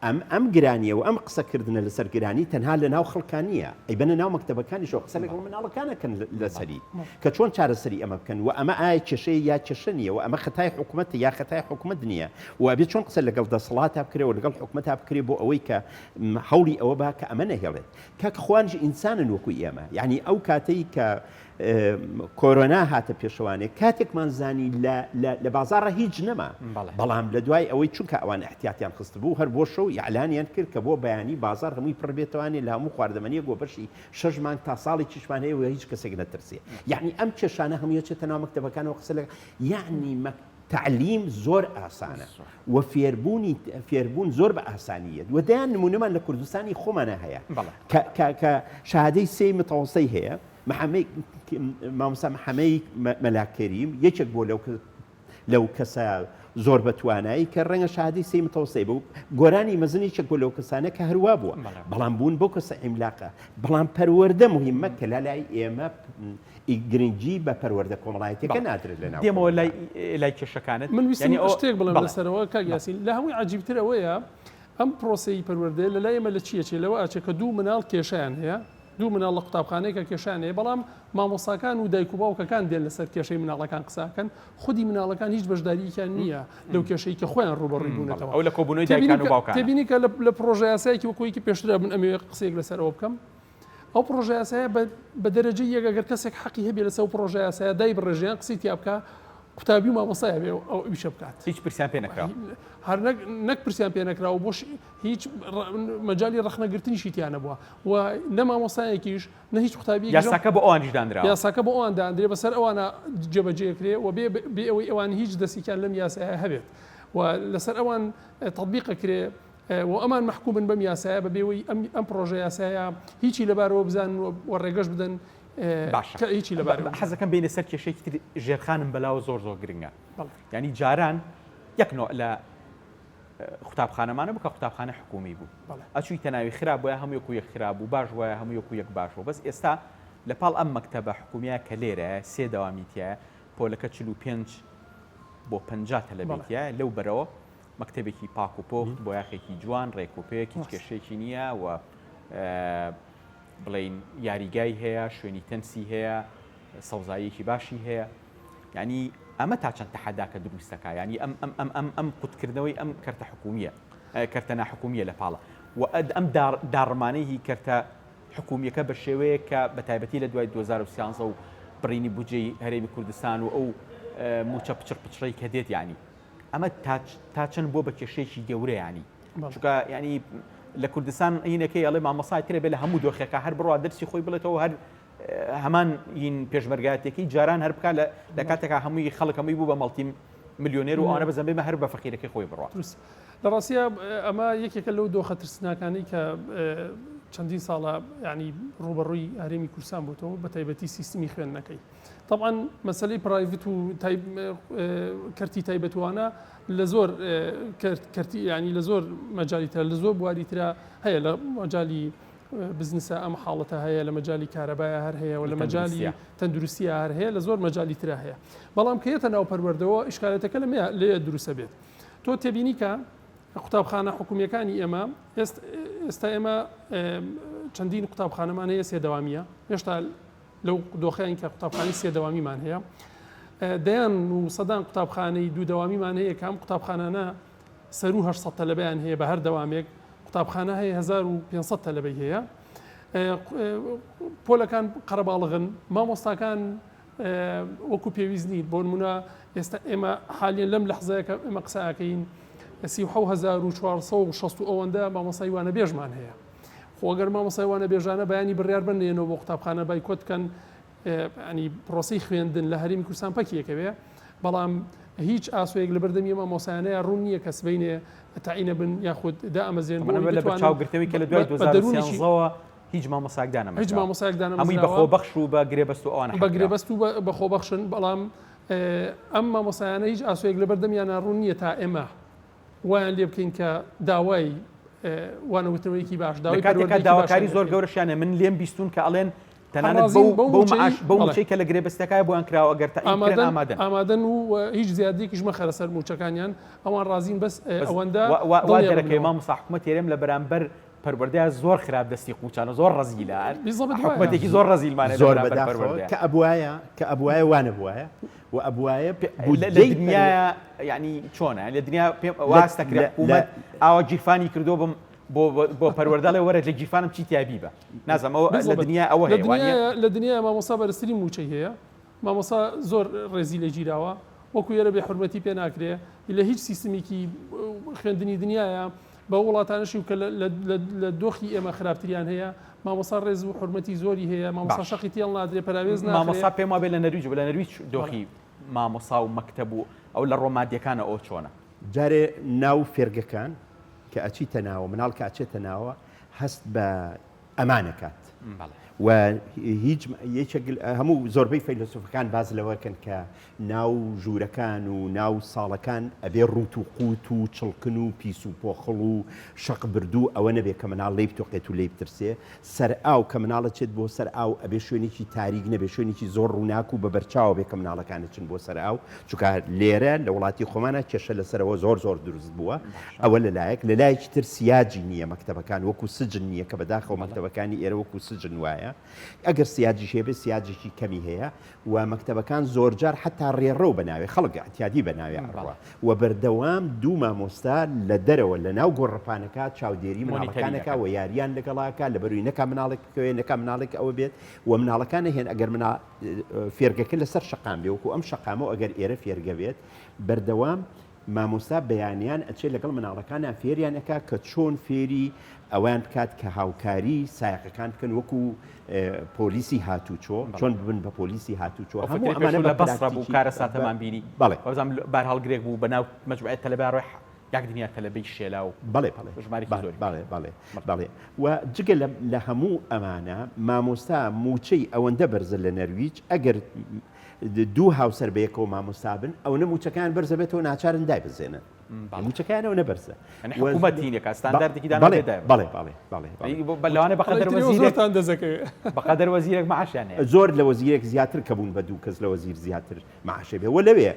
ئەم ئەم گرانیە و ئەم قسەکردنە لەسەر گرانی تەنها لە ناو خەڵکا نییە، ئەیبەنە ناو مەکتەبەکانیشەوە قسە لەگەڵ مناڵەکان ئەکەن لەسەری کە چۆن چارەسەری ئەمە بکەن و ئەمە ئایا کێشەیە یا کێشە نییە و ئەمە خەتای حکومەتە یا خەتای حکومەت نییە و ئەبێ چۆن قسە لەگەڵ دەسەڵاتا بکرێ و لەگەڵ حکومەتا بکرێ بۆ ئەوەی کە هەوڵی ئەوە با کە ئەمە نەهێڵێت. کاک خوانیش ئینسانن وەکو ئێمە یعنی ئەو کاتەی کە کۆرۆنا هاتە پێشەوانێ کاتێکمان زانی لە بازاڕە هیچ نەما بەڵام لە دوای ئەوەی چونکە ئەوان احتیاتیان خستبوو هەر بۆ شەو ئیعلانیان کرد کە بۆ بەیانی بازاڕ هەمووی پڕ بێتەوانێ لە هەموو خواردەمەنیەک وە بەشی شەش مانگ تا ساڵێکیشمان هەیە و هیچ کەسێک نەترسێ یعنی ئەم کێشانە هەمووی ئەچێتە ناو مەکتەبەکانەوە قسە لە یعنی مەک تەعلیم زۆر ئاسانە و فێربوونی فێربوون زۆر بە ئاسانی یەت و دەیان نمونەمان لە کوردستانی خۆمانە هەیە کە کە کە شەهادەی سێی متەوەسەی هەیە محەمەی مامۆستا محەمەی مەلا کەریم یەکێک بۆ لەو لەو کەسە زۆر بە توانایی کە ڕەنگە شادی سی متەوسەی بوو گۆرانی مەزن یەکێک بۆ لەو کەسانە کە هەروا بووە بەڵام بوون بۆ کەسە عیملاقە بەڵام پەروەردە مهمە کە لە لای ئێمە گرنگی بە پەروەردە کۆمەڵایەتیەکە نادرێت لە ناو دێمەوە لای لای کێشەکانت من ویستم شتێک بڵێم لەسەرەوە کاک یاسین لە هەمووی عەجیبتر ئەوەیە ئەم پرۆسەی پەروەردەیە لە لای ئێمە لە چی ئەچێ لەوە ئەچێ کە دوو مناڵ کێشەیان هەیە دوو مناڵ لە قوتابخانەیەکە کێشەیان هەیە بەڵام مامۆستاکان و دایک و باوکەکان دێن لەسەر کێشەی مناڵەکان قسە ئەکەن خودی مناڵەکان هیچ بەشدارییەکیان نییە لەو کێشەی کە خۆیان ڕووبەڕووی بوونەتەوە ئەو لە کۆبوونەوەی دایکان و باوکانە. تێبینی کە لە پڕۆژە یاسایەکی وەکو یەکی پێشترە من ئەمەوێ قسەیەک لەسەر ئەوە بکەم ئەو پڕۆژە یاسایە بە دەرەجەی یەک ئەگەر کەسێک حەقی هەبێ لەسەر ئەو پڕۆژە یاسایە دایبڕێژێ یان قسەی تیا بکا قوتابی و مامۆستای هەبێ ئەو ئیشە بکات. هیچ پرسیان پێ نەکراوە. هەر نەک نەک پرسیان پێ نەکراوە بۆش هیچ مەجالی ڕەخنەگرتنیشی تیا نەبووە و نە مامۆستایەکیش نە هیچ قوتابیەکیش یاساکە بۆ ئەوانیش دانراوە. یاساکە بۆ ئەوان داندرێ بەسەر ئەوانە جێبەجێ کرێ و بێ بێ ئەوەی ئەوان هیچ دەستێکیان لەم یاسایە هەبێت و لەسەر ئەوان تەتبیق ئەکرێ و ئەمان مەحکومن بەم یاسایە بەبێ ئەوەی ئەم ئەم پڕۆژە یاسایە هیچی لەبارەوە بزانن و ڕێگەش بدەن باشە کە هیچی لەبارەوە بزانن. حەزەکەم بێینە سەر کێشەیەکی تر ژێرخانم بەلاوە زۆر زۆر گرنگە یانی جاران یەک نوع لە قوتابخانەمانە بوو کە قوتابخانە حکومی بوو ئەچوویتە ناوی خراپ وایە هەموو یەک و یەک خراپ بوو باش وایە هەموو یەک و یەک باش بوو بەس ئێستا لە پاڵ ئەم مەکتەبە حکومیە کە لێرەیە سێ دەوامی تیایە پۆلەکە 45 بۆ 50 تەلەبەی بەڵێ. تیایە لەو بەرەوە مەکتەبێکی پاک و پۆخت بۆیاخێکی جوان ڕێک و پێک هیچ کێشەیەکی نییە و بڵێین یاریگای هەیە شوێنی تەنسی هەیە سەوزاییەکی باشی هەیە یعنی ئەمە تا چەند تەحەداکە دروستەکە ینی ئەم ئەم ئەم ئەم ئەم قوتکردنەوەی ئەم کەرتە حکومیە کەرتە ناحکومیە لە پاڵە و ئەم داڕمانەی هی کەرتە حکومیەکە بە شێوەیەک کە بە تایبەتی لە دوای 2013 و بڕینی بودجەی هەرێمی کوردستان و ئەو موچە پچڕ پچڕەی کە دێت یعنی ئەمە تا چەند بووە بە کێشەیەکی گەورە ینی چونکە ینی لە کوردستان هینەکەی ئەڵێ مامۆسای ترێ بێ لە هەموو دۆخێکە هەر بڕوا دەرسی خۆی بڵێتەوە هەر هەمان هین پێشمەرگاتێکی جاران هەر بکە لە کاتێکا هەمووی خەڵک هەمووی بوو بە مەڵتی ملیۆنێر و ئەوانە بەزەمبێ هەر بە فەقیرەکەی خۆی بڕوا. دروست لە ڕاستیا ئەمە یەکێکە لەو دۆخە ترسناکانەی کە چەندین ساڵە ینی ڕوبەڕووی هەرێمی کوردستان بووتەوە بە تایبەتی سیستمی خوێندنەکەی تەبعەن مەسەلەی private و کەرتی تایبەتوانە لە زۆر کەرتی ینی لە زۆر مەجای ترە لە زۆر بواری ترە هەیە لە مەجای بزنسە ئەم حاڵەتە هەیە لە مەجای کارەبایە هەر هەیە و لە مەجای تەندروستیە هەر هەیە لە زۆر مەجای ترە هەیە بەڵام کە یەتە ناو پەروەردەوە ئیشکالەتەکە لە لێ دروستە بێت تۆ تێبینی کە قوتابخانە حکومیەکانی ئێمە ئێستا ئێمە چەندین قوتابخانەمان هەیە سێ دەوامیە هێشتا لەو دۆخەین کە قوتابخانەی سێ دەوامیمان هەیە، دەیان و سەدان قوتابخانەی دوو دەوامیمان هەیە کە ئەم قوتابخانانە سەروو 800 تەلەبەیان هەیە بە هەر دەوامێک، قوتابخانە هەیە 1500 تەلەبەی هەیە. پۆلەکان قەرەباڵغن، مامۆستاکان وەکو پێویست نین. بۆ نمونە ئێستا ئێمە حالیەن لەم لەحزەیە کە ئێمە قسە ئەکەین 37460 ئەوەندە مامۆستای وانەبێژمان هەیە. خۆ گەر مامۆستای وانەبێژانە بەیانی بڕیار بەن نەیەنەوە بۆ قوتابخانە بایکۆت بکەن ینی پرۆسەی خوێندن لە هەرێمی کوردستان پەکی یەکەوێ بەڵام هیچ ئاسۆیەک لە بەردەمی مامۆستایانەیە ڕوون نییە کە سبەینێ تەعینە بن یاخود دامەزرێن بۆ ئەوەی لە بتوانن چاوگرتەوەی کە لە دوای بە دەروونێکی 2013ەوە هیچ مامۆستایەک دانەمەزراوە هیچ مامۆستایەک هەمووی بە دانەمەزراوە خۆبەخش و بە گرێبەست و ئەوانە بە حەق کراوە. گرێبەست و بە خۆبەخشن بەڵام ئەم مامۆستایانە هیچ ئاسۆیەک لە بەردەمیانە ڕوون نییە تا ئێمە وایان لێ بکەین کە داوای وانەوتنەوەیەکی باش لە داوای کاتێکا پەروەردەیەکی باشیان داواکاری لێ زۆر بکەین. گەورەشیان هەیە من لێم بیستوون کە ئەڵێن تەنانەت ڕازین بەو بەو بەو مووچەی معاش بەو بەڵێ. مووچەی کە لە گرێبەستەکایە بۆیان کراوە ئەگەر تەعین بکرێن ئامادەن ئامادەن. ئامادەن و هیچ زیادەیەکیش مەخەرە سەر مووچەکانیان ئەوان ڕازین بەس بەس ئەوەندە وا وا وا دڵنیا دەرەکەوێ ببنەوە. مامۆستا حکومەتی هەرێم لە بەرامبەر پەروەردەیا زۆر خراپ دەستی قوچانە زۆر ڕەزیلە بالضبط وایە. حکومەتێکی زۆر ڕەزیلمان هەیە لە زۆر بەرامبەر بەداخەوە پەروەردەیا. کە ئەبوایە کە ئەبوایە وا نەبوایە و ئەبوایە لە لە بودجەی پەروە دنیایا یعنی چۆنە لە دنیا پێم لە واز دەکرێ لە لە حکوومەت ئاوا گیرفانی کردووە بم بۆ بۆ پەروەردە ئەڵێ وەرە لە گیرفانم چی تیا بیبە نازانم ئەوە لە بالضبط دنیا ئەوە لە هەیە وانیە؟ دنیایا لە دنیایا مامۆستا بەرزترین مووچەی هەیە مامۆستا زۆر ڕێزی لێ گیراوە وەکو ئێرە بێ حورمەتی پێ ناکرێ لە هیچ سیستمیکی خوێندنی دنیایا بەو وڵاتانەشی کە لە دۆخی ئێمە خراپتریان هەیە مامۆستا ڕێز و حورمەتی زۆری هەیە مامۆستا باش. شەقی تێڵ نادرێ پەراوێز ناخرێ مامۆستا پێم وابێ لە نەرویج لە نەرویج دۆخی مامۆسا و مەکتەب و ئەو لە ڕۆمادیەکانە ئەو چۆنە؟ جارێ ناو فێرگەکان کە ئەچیتە ناوە مناڵ کە ئەچێتە ناوە هەست بە ئەمان ئەکات و هیچ یەکێک هەموو زۆربەی فەیلەسوفەکان باس لەوەکەن کە ناو ژوورەکان و ناو ساڵەکان ئەبێ ڕووت و قووت و چڵکن و پیس و پۆخڵ و شەق بردوو ئەوە نەبێ کە مناڵ لێی بتۆقێت و لێی بترسێ سەر ئاو کە مناڵ ئەچێت بۆ سەر ئاو ئەبێ شوێنێکی تاریک نەبێ شوێنێکی زۆر ڕووناک و بە بەرچاوە بێ کە مناڵەکان ئەچن بۆ سەر ئاو چونکە لێرە لە وڵاتی خۆمانا کێشە لەسەرەوە زۆر زۆر دروست بووە ئەوە لە لایەک لە لایەکی تر سیاجی نییە مەکتەبەکان وەکو سجن نییە کە بەداخەوە مەکتەبەکانی ئێرە وەکو سجن وایە ئەگەر سیاجیش هەبێ سیاجێکی کەمی هەیە و مەکتەبەکان زۆرجار حەتا ڕێڕەو بە ناوێ خەڵک ئیعتیادی بە ناوێ ئەڕوا و بەردەوام دوو مامۆستا لە دەرەوە لە ناو گۆڕەپانەکە چاودێری مۆنیتەری مناڵەکان ئەکا دەکەن. و یاریان لەگەڵا ئەکا لەبەروی نەکا مناڵێک بکەوێ نەکا مناڵێک ئەوە بێت و مناڵەکان نەهێن ئەگەر منا فێرگەکە لەسەر شەقام بێ وەکو ئەم شەقامە و ئەگەر ئێرە فێرگە بێت بەردەوام مامۆستا بەیانیان ئەچێ لەگەڵ مناڵەکانا فێریان ئەکا کە چۆن فێری ئەوەیان بکات کە هاوکاری سایەقەکان بکەن وەکو پۆلیسی هاتوچۆ چۆن ببن بە پۆلیسی هاتوچۆ ئەو هەموو فترەی پێشوو ئەمانە بە لە بەسڕە بوو پراکتیکی کارەساتەمان بینی بەڵێ وابزانم بارهەڵگرێک بوو بەناو مەجموعەی تەلەبە ڕۆی یەک دنیا تەلەبەی شێلا و بەڵێ بەڵێ ژمارێکی زۆری بەڵێ بەڵێ بەڵێ و جگە لە هەموو ئەمانە مامۆستا مووچەی ئەوەندە بەرزە لە نەرویج ئەگەر دوو هاوسەر بەیەکەوە مامۆستا بن ئەونە مووچەکەیان بەرزەبێتەوە ناچارن دایبەزێنن. موچەکانەوە نەبەرزە حکوومەتینێکە ستانداردێکی داناوە بەڵێ بەڵێ بەڵێ لەوانە بەقەدەر وەزیرێکتان دەزەکەوێت بەقەدەر وەزیرێک معاشیان هەیە زۆر لە وەزیرێک زیاتر کە بوون بە دوو کەس لە وەزیر زیاتر معاشێ بێ وە لەوێ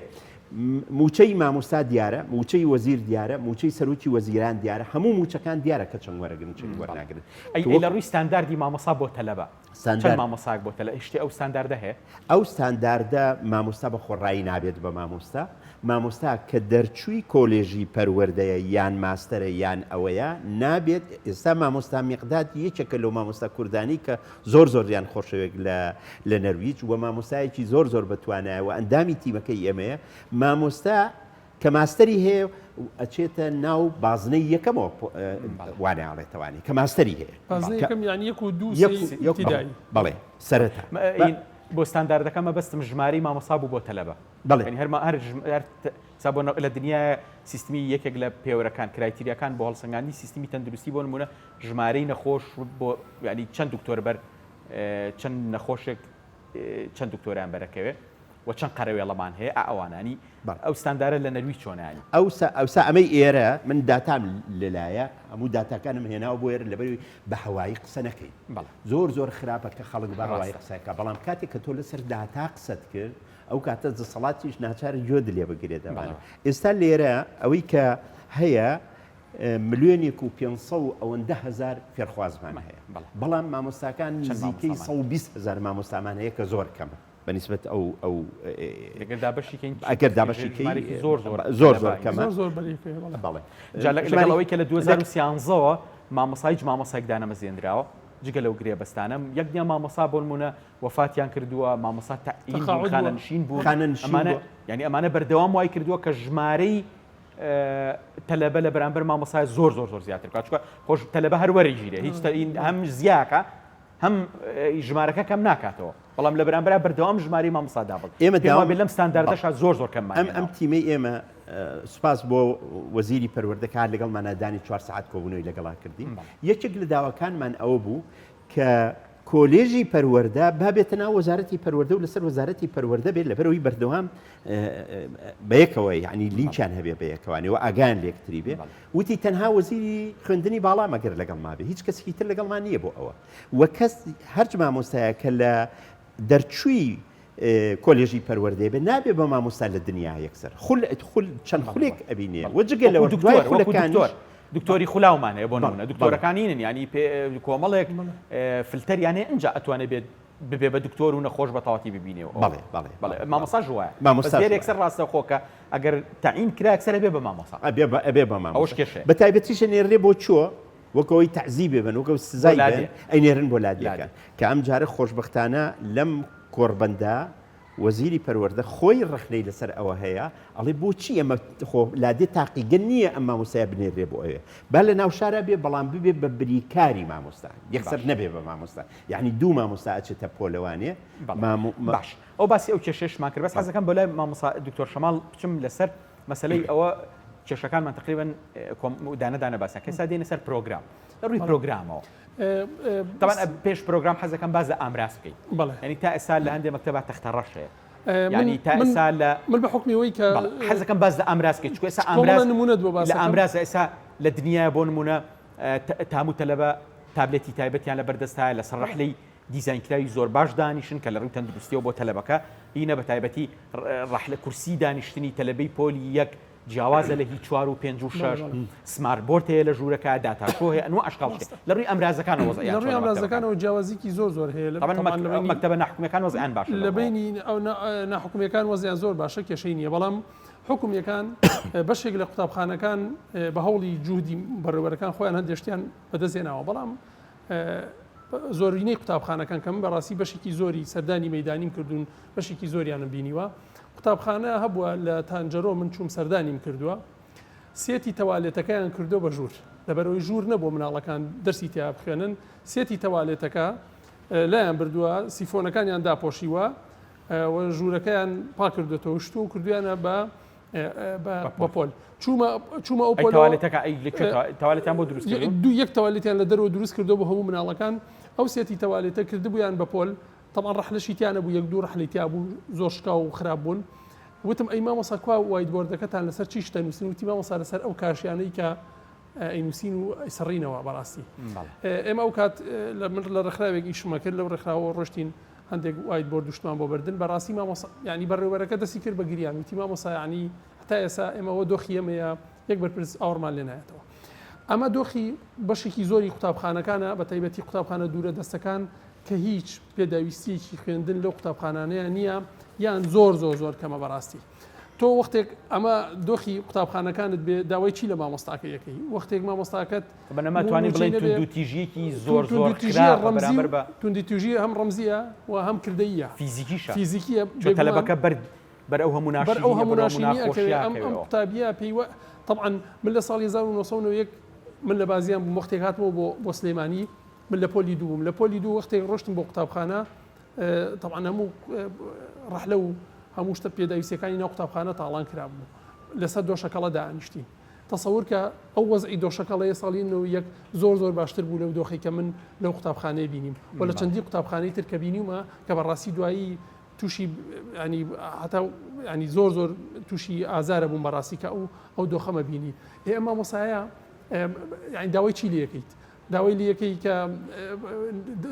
موچەی مامۆستا دیارە موچەی وەزیر دیارە موچەی سەرۆکی وەزیران دیارە هەموو موچەکان دیارە کە چەند وەرەگرن چەند وەرناگرن ئەی لە ڕووی ستانداردی مامۆسا بۆ تەلەبە چەند مامۆساک بۆ تەلە شتێ ئەو ستانداردە هەیە؟ ئەو ستانداردە مامۆستا بە خۆڕایی نابێت بە مامۆستا، مامۆستا کە دەرچووی کۆلێژی پەروەردەیە یان ماستەرە یان ئەوەیە نابێت، ئێستا مامۆستا میقداد یەکێکە لەو مامۆستا کوردانەی کە زۆر زۆریان خۆشەوێت لە لە نەرویج و مامۆستایەکی زۆر زۆر بەتوانایە و ئەندامی تیمەکەی ئێمەیە، مامۆستا کە ماستەری هەیە و ئەچێتە ناو بازنەی یەکەمەوە وانە ئەڵێتەوانی کە ماستەری هەیە بازنەی یەکەم یانی یەک و دوو سێ ئیبتیدایی بەڵێ سەرەتا بۆ ستانداردەکە مەبەستم ژمارەی مامۆستا بوو بۆ تەلەبە بەڵێ یانی هەر هەر هەر سا بۆ لە دنیایە سیستمی یەکێک لە پێوەرەکان criteria کان بۆ هەڵسەنگاندنی سیستمی تەندروستی بۆ نمونە ژمارەی نەخۆش بۆ یانی چەند دکتۆر بەر چەند نەخۆشێک چەند دکتۆریان بەرەکەوێ و چەند قەرەوێڵەمان هەیە ئا ئەوانانی ئەو ستاندارە لە نەرویج چۆنە یانی؟ ئەوسا ئەوسا ئەمەی ئێرە من داتام لەلایە هەموو داتاکانم هێناوە بۆ ئێرە لەبەرئەوەی بە هەوایی قسە نەکەین بەڵێ. زۆر زۆر خراپە کە خەڵک بە هەوایی ڕاستە. قسە کا بەڵام کاتێک کە تۆ لەسەر داتا قسەت کرد ئەو کاتە دەسەڵاتیش ناچارە گوێت لێ بگرێت بەڵێ. ئەوانە ئێستا لێرە ئەوەی کە هەیە ملیۆنێک و پێنج سەد و ئەوەندە هەزار فێرخوازمان هەیە بەڵێ. بەڵام مامۆستاکان چەند نزیکەی مامۆستامان؟ 120 هەزار مامۆستامان هەیە کە زۆر کەمە. بە نیسبەت ئەو ئەو ئەگەر دابەشی کەین ئەگەر دابەشی کەی ژمارەیەکی زۆر زۆر زۆر زۆر کەمە زۆر زۆر بەریکەیە بەڵێ بەڵێ جا لەگەڵ ئەوەی کە لە 2013ەوە مامۆستا هیچ مامۆستایەک دانەمەزێنراوە جگە لەو گرێبەستانە یەک نییە مامۆستا بۆ نمونە وەفاتیان کردووە مامۆستا تەعیین بوون تەقاعد بووە. خانەنشین بوون خانەنشین ئەمانە بووە. یعنی ئەمانە بەردەوام وای کردووە کە ژمارەی تەلەبە لە بەرامبەر مامۆستای زۆر زۆر زۆر زیاتر بکات چونکە خۆش تەلەبە هەر وەرەگیرێ هیچ تەئین هەم زیاکە هەم ژمارەکە کەم ناکاتەوە بەڵام لە بەرامبەرا بەردەوام ژمارەی مامۆستا دابەزی. ئێمە پێم داوا وابێ لەم ستانداردەشا زۆر زۆر کەممان ئەم ئەم هێناوە. تیمەی ئێمە سوپاس بۆ وەزیری پەروەردە کە لەگەڵمانا دانی چوار سەعات کۆبوونەوەی لەگەڵا کردین. یەکێک لە داواکانمان ئەوە بوو کە کۆلێژی پەروەردە با بێتە ناو وەزارەتی پەروەردە و لەسەر وەزارەتی پەروەردە بێت لەبەرئەوەی بەردەوام بەیەکەوە یعنی لینکیان هەبێ بەیەکەوانی و ئاگایان لێکتری بێ. وتی تەنها وەزیری خوێندنی باڵا مەگەر لەگەڵما بێ هیچ کەسێکی تر لەگەڵمان نییە بۆ ئەوە. و کەس هەرچ مامۆستایە کە لە دەرچووی کۆلێژی پەروەردەیە بێ نابێ بە مامۆستا لە دنیا یەکسەر خول خول چەند خولێک ئەبینێ و جگە لەوە دوای خولەکانیش دکتۆری خولاومان هەیە بۆ نمونە دکتۆرەکانینن ینی کۆمەڵێک فلتەریان هەیە ئینجا ئەتوانێت بێت ببێ بە دکتۆر و نەخۆش بە تەواتی ببینێەوە بەڵێ بەڵێ بەڵێ مامۆستا ژوایە مامۆستا یەکسەر ڕاستەخۆ کە ئەگەر تەعین کرا یەکسەر ئەبێ بە مامۆستا ئەبێ بە ئەبێ بە مامۆستا ئەوەش کێشەیە بە تایبەتیش نێرێ بۆ چۆ وەک ئەوەی تەعزیبێ بن، وەک ئەوەی سزای بن، ئەینێرن بۆ لادێکان. کە ئەمجارە خۆشبەختانە لەم کۆڕبەندە وەزیری پەروەردە خۆی ڕەخنەی لەسەر ئەوە هەیە، ئەڵێ بۆچی ئەمە خۆ لادێ تاقیگە نییە ئەم مامۆستایە بنێررێ بۆ ئەوێ. با لە ناو شارا بێ بەڵام ببێ بە بریکاری مامۆستا، یەکسەر نەبێ بە مامۆستا. یەعنی دوو مامۆستا ئەچێتە پۆلەوانێ. باش ئەو باسی ئەو کێشەیەشمان کرد، بەس حەز دەکەم بۆ لای مامۆستا دکتۆر شەماڵ بچم لەسەر مەسەلەی ئەوە کێشەکانمان تقریبا دانە دانە باسە کە ئێستا دێنە سەر پرۆگرام لە ڕووی پرۆگرامەوە طبعا پێش پرۆگرام حەزەکەم باز لە ئامراز بکەیت ینی تا ئێستا لە هەندێک مەکتەبە تەختە ڕەش هەیە ینی تا ئێستا لە من بە حوکمی ئەوەی کە حەزەکەم باز لە ئامراز بکەیت چونکە ئێستا ئامراز نمونەت بۆ باس لە ئامراز ئێستا لە دنیای بۆ نمونە تام و تەلەبە تابلێتی تایبەتیان لە بەردەستایە لەسەر ڕەحلەی دیزاینکراوی زۆر باش دانیشن کە لە ڕووی تەندروستیەوە بۆ تەلەبەکە هینە بە تایبەتی ڕەحلە کورسی دانیشتنی تەلەبەی پۆلی یەک جیاوازە لە هی چوار و پێنج و شەش smart board هەیە لە ژوورەکە data show هەیە ئەنوا ئەشکاڵ شتێک لە ڕووی ئامرازەکانەوە وەزعیان لە ڕووی چۆنە مەکتەبەکان؟ ئامرازەکانەوە جیاوازیکی زۆر زۆر هەیە لە طبعا طبعا لە بەینی مەکتەبە ناحکومیەکان وەزعیان باشە لە لەو ڕووەوە. بەینی ئەو ناحکومیەکان وەزعیان زۆر باشە کێشەی نییە بەڵام حکومیەکان بەشێک لە قوتابخانەکان بە هەوڵی جوهدی بەڕێوەبەرەکان خۆیان هەندێک شتیان بەدەست هێناوە بەڵام زۆرینەی قوتابخانەکان کە من بەڕاستی بەشێکی زۆری سەردانی مەدانیم کردوون بەشێکی زۆریانم بینیوە قوتابخانە هەبووە لە تانجەرۆ من چوم سەردانیم کردووە سێتی تەوالێتەکەیان کردو بە ژوور لەبەرەوەی ژوور نەبوو مناڵەکان دەرسی تیا بخوێنن سێتی تەوالێتەکە لایان بردووە سیفۆنەکانیان داپۆشیوە و ژوورەکەیان پاکردوێتەوە شتووە کردویانە بە بە پۆل چوومە چوومە ئەو پۆل تەوالێتەکە ئەی لە کوێ تەوالێتیان بۆ دروست کردووە؟ دوو یەک تەوالێتیان لە دەرەوە دروست کردووە بۆ هەموو مناڵەکان ئەو سێتی تەوالێتە کردبوویان بە پۆل تەبعەن ڕەحلەشی تیا نەبوو یەک دوو ڕەحلەی تیا بوو زۆر شکاو و خراپ بوون. وتم ئەی مامۆسا کوا whiteboard ەکەتان لەسەر چی شتە نووسن وتی مامۆسا لەسەر ئەو کاشیانەی کە ئەینووسین و ئەیسڕینەوە بەڕاستی ئێمە ئەو کات لە من لە ڕێکخراوێک ئیشمە کرد لەو ڕێکخراوە ڕۆشتین هەندێک whiteboard شتمان بۆ بردن بەڕاستی مامۆسا یعنی بەڕێوەرەکە دەستی کرد بە گریان وتی مامۆسا یعنی هەتا ئێسا ئێمەوە دۆخی ئێمەیە یەک بەرپرس ئاوڕمان لێ نایەتەوە. ئەمە دۆخی بەشێکی زۆری قوتابخانەکانە، بە تایبەتی قوتابخانە دوورە دەستەکان کە هیچ پێداویستییەکی خوێندن لەو قوتابخانانەیە نییە یان زۆر زۆر زۆر کەمە بەڕاستی. تۆ وەختێک ئەمە دۆخی قوتابخانەکانت بێ داوای چی لە مامۆستاکە یەکەی وەختێک مامۆستاکەت بەنەما توانین بڵێین توندوتیژییەکی زۆر زۆر خراپە بەرامبەر بە توندوتیژی هەم ڕەمزییە و هەم کردەییە فیزیکیشە فیزیکییە چۆن تەلەبەکە بەر بەر ئەو هەموو بەر ئەو هەموو ناشرینیە ئەکەوێ ئەم ئەم قوتابیە پێی وە تەبعەن من لە ساڵی 1991 من لە بازیان بووم وەختێک هاتمەوە بۆ بۆ سلێمانی من لە پۆلی دوو بووم لە پۆلی دوو وەختێک ڕۆشتم بۆ قوتابخانە تەبعەن هەموو ڕەحلە و هەموو شتە پێداویستیەکانی ناو قوتابخانە تاڵان کرابوو لەسەر دۆشەکەڵە دانیشتین تەسەور کە ئەو وەزعی دۆشەکەڵەیە ساڵی 91 زۆر زۆر باشتر بوو لەو دۆخی کە من لەو قوتابخانەیە بینیم و لە چەندی قوتابخانەی تر کە بینیومە کە بەڕاستی دوایی تووشی ینی هەتا ینی زۆر زۆر تووشی ئازارە بووم بەڕاستی کە ئەو ئەو دۆخەمە بینی ئێ ئەم مامۆسایە یعنی داوای چی لەکەیت داوای لەکەی کە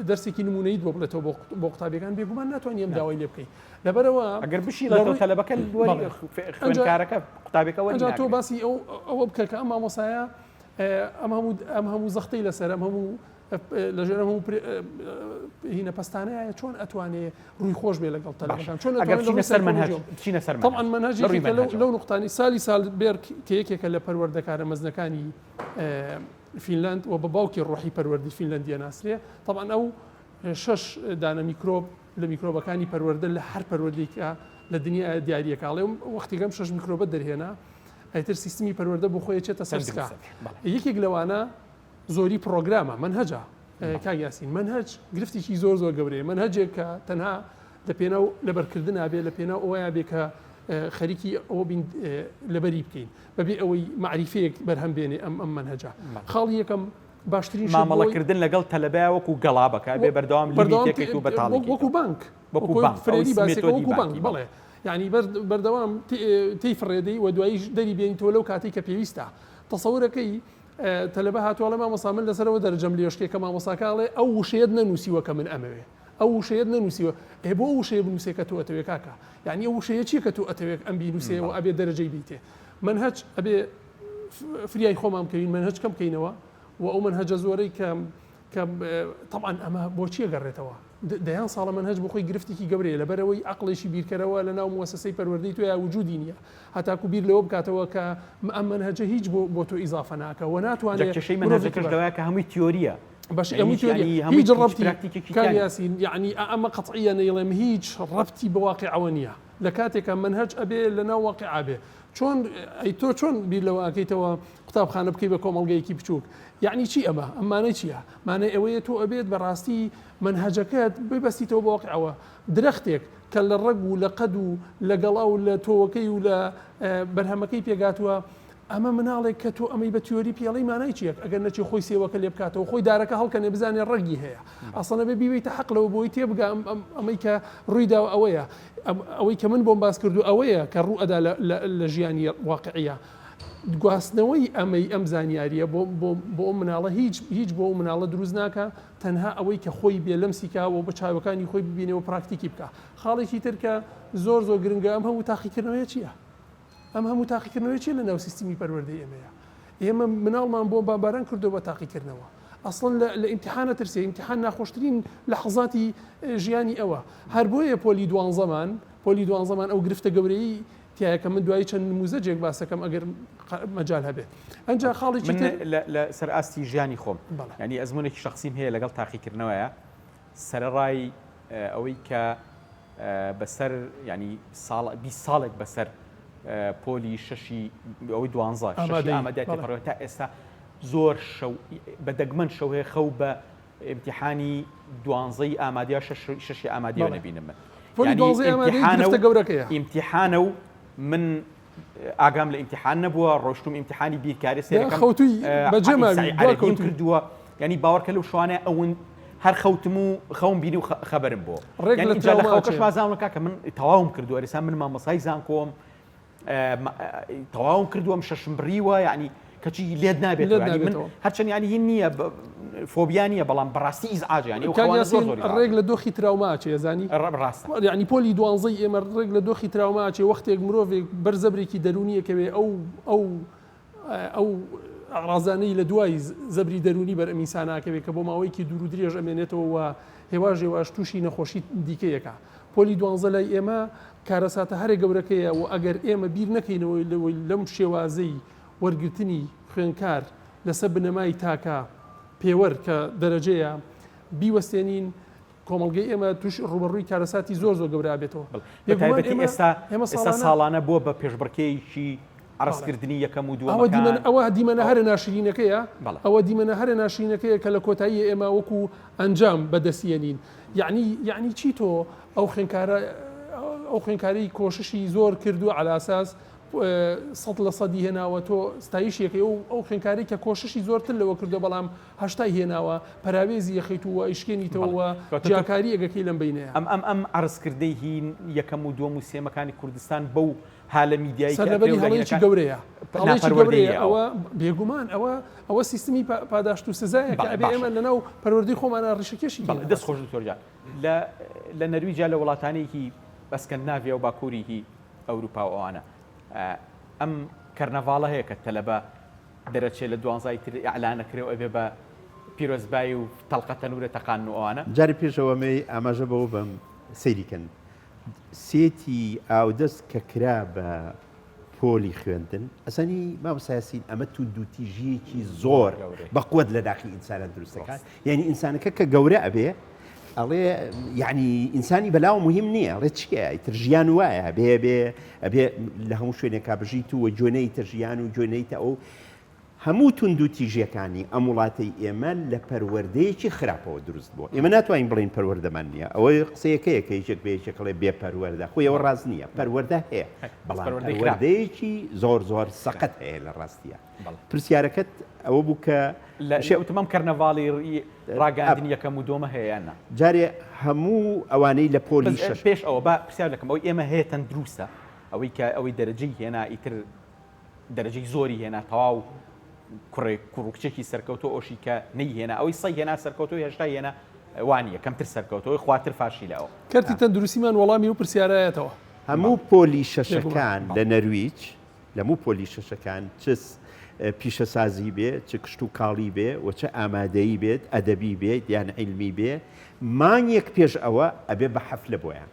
دەرسێکی نمونەیت بۆ بڵێتەوە بۆ قوتابیەکان بێگومان ناتوانانی ئەم داوای لێ بکەیت لەبەرەوە ئەگەر بشی لە تەلەبەکە خوێندکارەکە قوتابەکە تۆ باسی ئەو ئەوە بکە کە ئەم مامۆسایە ئەم هەموو ئەم هەموو زەختەی لەسەر ئەم هەموو لەژێر ئەم هەموو هینە پەستانەیە چۆن ئەتوانێ ڕووی خۆش بێ لەگەڵ تەلەبەکان چۆن ئەگەر بچینە سەر مەنهەج بچینە سەر طبعا مەنهەج لەو نقطانی سالی سالبێرگ کە یەکێکە لە پەروەردەکارە مەزنەکانی فینلند و بە باوکی ڕۆحی پەروەردی فینلندیە ناسرێ طبعا ئەو شەش دانە میکرۆب لە میکرۆبەکانی پەروەردە لە هەر پەروەردەیەکە لە دنیا دیاریەکە ئەڵێ وەختێکم شەش میکرۆبە دەرهێنا ئەیتر سیستمی پەروەردە بۆ خۆی چێتە سەرسکا یەکێک لەوانە زۆری پڕۆگرامە، مەنهەجە کاک یاسین، مەنهەج گرفتێکی زۆر زۆر گەورەیە، مەنهەجێک کە تەنها لە پێناو لەبەرکردنا بێ، لە پێناو ئەوەیا بێ کە خەریکی ئەوە بین لەبەری بکەین بەبێ ئەوەی مەعریفەیەک بەرهەم بێنێ ئەم ئەم مەنهەجە. خاڵی یەکەم باشترین شت بۆی مامەڵەکردن لەگەڵ تەلەبەیا وەکو گەڵابەکە بێ بەردەوام لیمی بەردەوام تێکەیت و بەتاڵی وەکو کەیتەوە. بانک وەکو وەکو بانک ئەوەی فرێدی باسێکە مێتۆدی وەکو بانک بانکی بەڵێ. بەڵێ یانی بەردەوام تێی فڕێدەی و دواییش دەری بێنیتەوە لەو کاتەی کە پێویستە. تەسەورەکەی تەلەبە هاتووە ئەڵێ مامۆستا من لەسەرەوە دەرەجەم لێشکێ کە مامۆستاکە ئەڵێ ئەو وشەیەت نەنووسیوە کە من ئەمەوێ ئەو وشەیەت نەنووسیوە ئێ بۆ ئەو وشەیە بنووسێ کە تۆ ئەتەوێ کاکە یعنی ئەو وشەیە چییە کە تۆ ئەتەوێ ئەم بینووسێ و ئەبێ دەرەجەی بیتێ منهەج ئەبێ فریای خۆمان بکەوین منهەج کەم بکەینەوە و ئەو منهەجە زۆرەی کە کە تەبعەن ئەمە بۆچی ئەگەڕێتەوە؟ دەیان ساڵە مەنهەج بۆ خۆی گرفتێکی گەورەیە، لەبەرئەوەی عەقڵێکی بیرکەرەوە لەناو موەسەسەی پەروەردەی تۆیا وجودی نییە هەتاکو بیر لەوە بکاتەوە کە ئەم مەنهەجە هیچ بۆ بۆ تۆ ئیزافە ناکا و جا ناتوانێ کێشەی مرۆڤێکی مەنهەجەکەش باش لەوەیە کە هەمووی تیۆرییە بەشی یانی هەمووی هیچ تیۆریە یانی هەمووی هیچ هیچ ڕەبتی پراکتیکێکی کاک تیا نییە. یاسین یەعنی ئەمە قەتعییە نەیڵێم هیچ ڕەبتی بە واقیعەوە نییە لە کاتێکا مەنهەج ئەبێ لەناو واقیعا بێ چۆن ئەی تۆ چۆن بیر لەوە ئەکەیتەوە قوتابخانە بکەی بە کۆمەڵگەیەکی بچووک یەعنی چی ئەمە؟ ئەم مانای چییە؟ مانای ئەوەیە تۆ ئەبێت بەڕاستی مەنهەجەکەت ببەستیتەوە بە واقیعەوە. درەختێک کە لە ڕەگ و لە قەد و لە گەڵا و لە تۆوەکەی و لە بەرهەمەکەی پێکهاتووە، ئەمە مناڵێک کە تۆ ئەمەی بە تیۆری پێڵێی مانای چییە؟ ئەگەر نەچێ خۆی سێوەکە لێ بکاتەوە، خۆی دارەکە هەڵکەنێ بزانێ ڕەگی هەیە. ئەسڵەن ئەبێ بیبەیتە حەقلەوە بۆی تێبگا ئەمەی کە ڕوویداوە ئەوەیە. ئەوەی کە من بۆم باس کردووە ئەوەیە کە ڕوو ئەدا لە ژیانی واقیعیا. گواستنەوەی ئەمەی ئەم زانیاریە بۆ بۆ بۆ ئەو مناڵە هیچ هیچ بۆ ئەو مناڵە دروست ناکا تەنها ئەوەی کە خۆی بێ لەمسی کا و بە چاوەکانی خۆی ببینێ و پراکتیکی بکا خاڵێکی تر کە زۆر زۆر گرنگە ئەم هەموو تاقیکردنەوەیە چییە؟ ئەم هەموو تاقیکردنەوەی چیە لە ناو سیستمی پەروەردەی ئێمەیە ئێمە مناڵمان بۆ بامباران کردو بە تاقیکردنەوە ئەسڵەن لە لە ئیمتیحانە ترسێ ئیمتیحان ناخۆشترین لەحزاتی ژیانی ئەوە هەر بۆیە پۆلی دوانزەمان پۆلی دوانزەمان ئەو گرفتە گەورەی تیایە کە من دوایی چەند نموزەجێک باسەکەم ئەگەر مەجال هەبێ ئەنجا خاڵێکی من تر لە لە سەر ئاستی ژیانی خۆم بەڵێ. یانی ئەزموونێکی شەخسیم هەیە لەگەڵ تاقیکردنەوەیە سەرەڕای ئەوەی کە بەسەر ینی ساڵ 20 ساڵێک بەسەر پۆلی شەشی ئەوەی دوانزە شەشی ئامادەیی ئامادە بەڵێ. تێپەڕیوە تا ئێستا زۆر شەو بە دەگمەن شەو هەیە خەو بە ئیمتیحانی دوانزەی ئامادە یا شەشی ئامادەیەوە نەبینم من. پۆلی دوانزەی ئامادەیی گرفتە گەورەکەیە. ئیمتیحانە و من ئاگام لە ئیمتیحان نەبووە، ڕۆشتوم ئیمتیحانی بیرکاری سەیرەکەم خەوتووی بەجێ ماوی عەرەبیم کردووە، یانی باوەڕکە لەو شوانە ئەون هەر خەوتم و خەوم بینی و خەبەرم بۆ ڕێک یعنی لە ئینجا لە تراوما خەوکەش ئەچێ. وازانم کاکە من تەواوم کردووە ئەرێسا من مامۆستای زانکۆم تەواوم کردووە شەشم بڕیوە یعنی کەچی لێت نابێت لێت من نابێتەوە. هەرچەند یعنی هین نییە فۆبیا نییە بەڵام بەڕاستی ئیزعاج یعنی ئەو کاک خەوانە زۆر یاسین زۆر ڕێک لە دۆخی تراوما ئەچێ ئەزانی ڕاستە یعنی پۆلی دوانزەی ئێمە ڕێک لە دۆخی تراوما ئەچێ وەختێک مرۆڤێک بەر زەبرێکی دەروونی ئەکەوێ ئەو ئەو ئەو ئاڕازانەی لە دوای زەبری دەروونی بەر ئەم ئینسانە ئەکەوێ کە بۆ ماوەیەکی دوور و درێژ ئەمێنێتەوە و هێواش هێواش تووشی نەخۆشی دیکە یەکا. پۆلی دوانزە لای ئێمە کارەساتە هەرە گەورەکەیە و ئەگەر ئێمە بیر نەکەینەوە لەوەی لەم شێوازەی وەرگرتنی خوێندکار لەسەر بنەمای تاکە پێوەر کە دەرەجەیە بیوەستێنین کۆمەڵگەی ئێمە تووش ڕووبەڕووی کارەساتی زۆر زۆر گەورە ئەبێتەوە. بەڵێ بێگومان بەتایبەتی ئێمە ئێستا ئێمە ئێستا ساڵانە ساڵانە بووە بە پێشبڕکێیەکی بەڵێ عەرزکردنی یەکەم و ئەوە دیمەن دووەمەکان ئەوە دیمەنە ئەو هەرە ناشرینەکەیە بەڵێ. ئەوە دیمەنە هەرە ناشرینەکەیە کە لە کۆتایی ئێمە وەکو ئەنجام بەدەستیەنین یعنی یعنی چی تۆ ئەو خوێنکارە ئەو خوێنکارەی کۆششی زۆر کردو عەلاساس سەد لە سەدی هێناوە تۆ ستایشیەکەی ئەو ئەو خوێنکارەی کە کۆششی زۆرتر لەوە کردو بەڵام هەشتای هێناوە پەراوێزی یەخەیت و ئەیشکێنیتەوە بەڵێ و کەواتە تۆ جیاکارییەک ئەکەی لەم بەینەیا. ئەم ئەم ئەم عەرزکردەی هی یەکەم و دووەم و سێمەکانی کوردستان بەو هالە میدیایی کە ئەکرێ سەرلەبەری و هەڵەیەکی لە هینەکان گەورەیە. هەڵەیەکی ناپەروەردەییە گەورەیە ئەوە. ئەوە بێگومان ئەوە ئەوە سیستمی پاداشت و سزایە کە بەڵێ ئەبێ باشە. ئێمە لەناو پەروەردەی خۆمانا ڕیشەکێشی بەڵێ کەین دەست بەڕاستی. خۆش دکتۆر گیان. لە لە نەرویجا لە وڵاتانێکی ئەسکەندناڤیا و باکووری هی ئەوروپا و ئەوانە ئەم کەرنەڤاڵە هەیە کە تەلەبە دەرەچێ لە دوانزای تر ئیعلان ئەکرێ و ئەبێ بە پیرۆزبایی و تەڵقە تەنورە تەقاندن و ئەوانە. جارێ پێش ئەوە ئەمەوێ ئاماژە بەوە بەم سەیری کەن سێتی ئاودەست کە کرا بە پۆلی خوێندن ئەزانی مامۆستا یاسین ئەمە توندوتیژییەکی زۆر بە قوت لە داخی ئینسانە دروست دەکات یعنی ئینسانەکە کە گەورە ئەبێ ئەڵێ یعنی ئینسانی بەلاوە مهم نییە ئەڵێ چییە ئیتر ژیان وایە بێ بێ ئەبێ لە هەموو شوێنێکا بژیت و گوێنەیتە ژیان و گوێنەیتە ئەو هەموو توندوتیژیەکانی ئەم وڵاتەی ئێمە لە پەروەردەیەکی خراپەوە دروست بووە. ئێمە ناتوانین بڵێین پەروەردەمان نییە. ئەوە قسەیەکەیە کە یەکێک بە یەکێک ئەڵێ بێ پەروەردە. خۆی ئەوە ڕاست نییە. پەروەردە هەیە، بەڵام پەروەردەیەکی زۆر زۆر سەقەت هەیە لە ڕاستییا. پرسیارەکەت ئەوە بوو کە لە وتم ئەم کەرنەڤاڵی ڕاگەیاندنی یەکەم و دووەمە هەیە یان نا؟ جارێ هەموو ئەوانەی لە پۆلی شەش. پێش ئەوە با پرسیار دەکەم ئەوەی ئێمە هەیە تەندروستە؟ ئەوەی کە ئەوەی دەرەجەی هێنا ئیتر دەرەجەی زۆری هێنا تەواو کوڕێک کوڕ و کچێکی سەرکەوتۆ ئۆشی کە نەی هێنا ئەوەی سەی هێنا سەرکەوتۆی هەشتای هێنا وانە کەمتر سەرکەوتەوەی خواتر فاشی لە ئەو. کەرتی تەندروستیمان وەڵامی ئەو پرسیارایەتەوە. هەموو پۆلی شەشەکان لە نەرویج لە هەموو پۆلی شەشەکان چ پیشەسازی بێ چ کشتوکاڵی بێ و چ ئامادەیی بێت ئەدەبی بێت یان عیلمی بێ مانگێک پێش ئەوە ئەبێ بە حەفلە بۆیان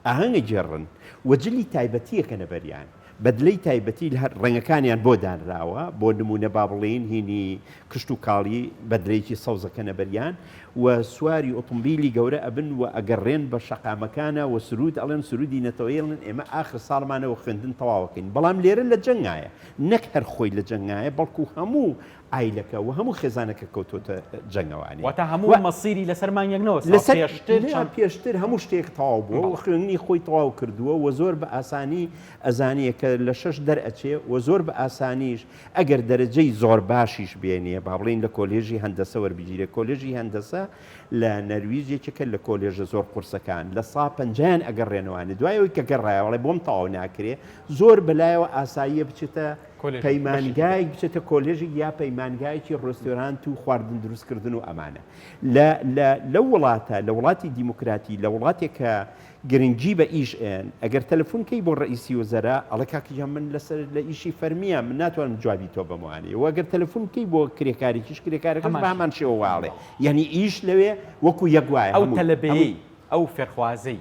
ئاهەنگ ئەگێڕن و جلی تایبەتی ئەکەنە بەریان، بەدلەی تایبەتی لە هەر ڕەنگەکانیان بۆ دانراوە، بۆ نموونە با بڵێین هینی کشتوکاڵی بەدلەیەکی سەوز ئەکەنە بەریان و سواری ئۆتۆمبیلی گەورە ئەبن و ئەگەڕێن بە شەقامەکانا و سروود ئەڵێن، سروودی نەتەوەیی ئەڵێن، ئێمە ئاخر ساڵمانە و خوێندن تەواو ئەکەین، بەڵام لێرە لە جەنگایە، نەک هەر خۆی لە جەنگایە بەڵکوو هەموو عایلەکە و هەموو خێزانەکە کەوتۆتە جەنگەوانی. واتە هەموو مەسیری لەسەر مانگێک نەوەستاوە، لەسەر پێشتر نا چەند. پێشتر هەموو شتێک تەواو بووە و خوێندنی خۆی تەواو کردووە و زۆر بە ئاسانی ئەزانێ کە لە شەش دەرئەچێ و زۆر بە ئاسانیش ئەگەر دەرەجەی زۆر باشیش بێنێ با بڵێین لە کۆلێژی هەندەسە وەربگیرێ کۆلێژی هەندەسە لە نەرویج یەکێکە لە کۆلێژە زۆر قورسەکان لە سا پەنجایان ئەگەڕێنەوانێ دوای ئەوەی کە گەڕایەوە ئەڵێ بۆم تەواو ناکرێ زۆر بەلایەوە ئاساییە بچێتە پەیمانگایەک بچێتە کۆلێژێک یا پەیمانگایەکی ڕێستۆرانت و خواردن دروستکردن و ئەمانە لە لە لەو وڵاتە لە وڵاتی دیموکراتی لە وڵاتێک کە گرنگی بە ئیش ئێن ئەگەر تەلەفۆن کەی بۆ ڕئیسی وزەرا ئەڵێ کاکە گیان من لەسەر لە ئیشی فەرمیە من ناتوانم جوابی تۆ بەمەوانێ و ئەگەر تەلەفۆن بکەی بۆ کرێکارێکیش کرێکارەکەش بە هەمان شێوە واڵێ یعنی ئیش لەوێ وەکو یەک وایە ئەو تەلەبەیەی ئەو فێرخوازەی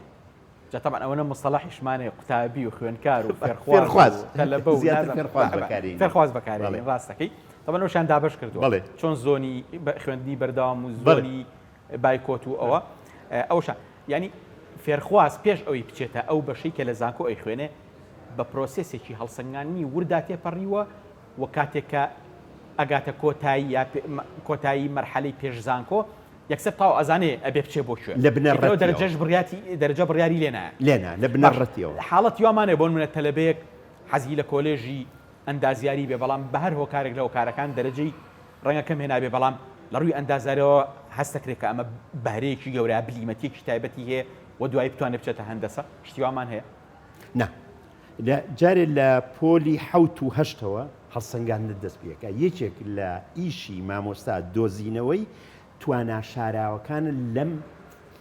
جا تەبعەن ئەوەنە مستەڵەحیشمان هەیە قوتابی و خوێندکار و فێرخواز و تەلەبە و زیاتر نازانم فێرخواز بە- بەکارێنین. فێرخواز بەکارێنین بەڵێ. ڕاست دەکەی تەبعەن ئەوشیان دابەش کردووە بەڵێ. چۆن زۆنی بە- خوێندنی بەردەوام و بەڵێ. زۆنی بایکۆت و ئەوە ئە، ئەوشان یعنی فێرخواز پێش ئەوەی بچێتە ئەو بەشەی کە لە زانکۆ ئەیخوێنێ بە پرۆسێسێکی هەڵسەنگاندنی وردا تێپەڕیوە و کاتێک کە ئەگاتە کۆتایی یا پێ- مە- کۆتایی مەرحەلەی پێش زانکۆ یەکسەر تاو ئەزانێ ئەبێ بچێ بۆ کوێ لە بنەڕەتیەوە. دەرەجەش بڕیاتی دەرەجە بڕیاری لێ نایە. لێ نا لە بنەڕەتیەوە. حاڵەتی وامان هەیە بۆ نمونە تەلەبەیەک حەزی لە کۆلێژی ئەندازیاری بێ بەڵام بە هەر هۆکارێک لە هۆکارەکان دەرەجەی ڕەنگە کەم هێنابێ بەڵام. لە ڕووی ئەندازارەوە هەست دەکرێت کە ئەمە بەهرەیەکی گەورە بلیمەتیەکی تایبەتی هەیە و دوایی بتوانێت بچێتە هەندەسە شتی وامان هەیە؟ نا لە جارێ لە پۆلی حەوت و هەشتەوە هەڵسەنگاندن دەست پێکا یەکێک لە ئیشی مامۆستا دۆزینەوەی توانا شاراوەکانە لەم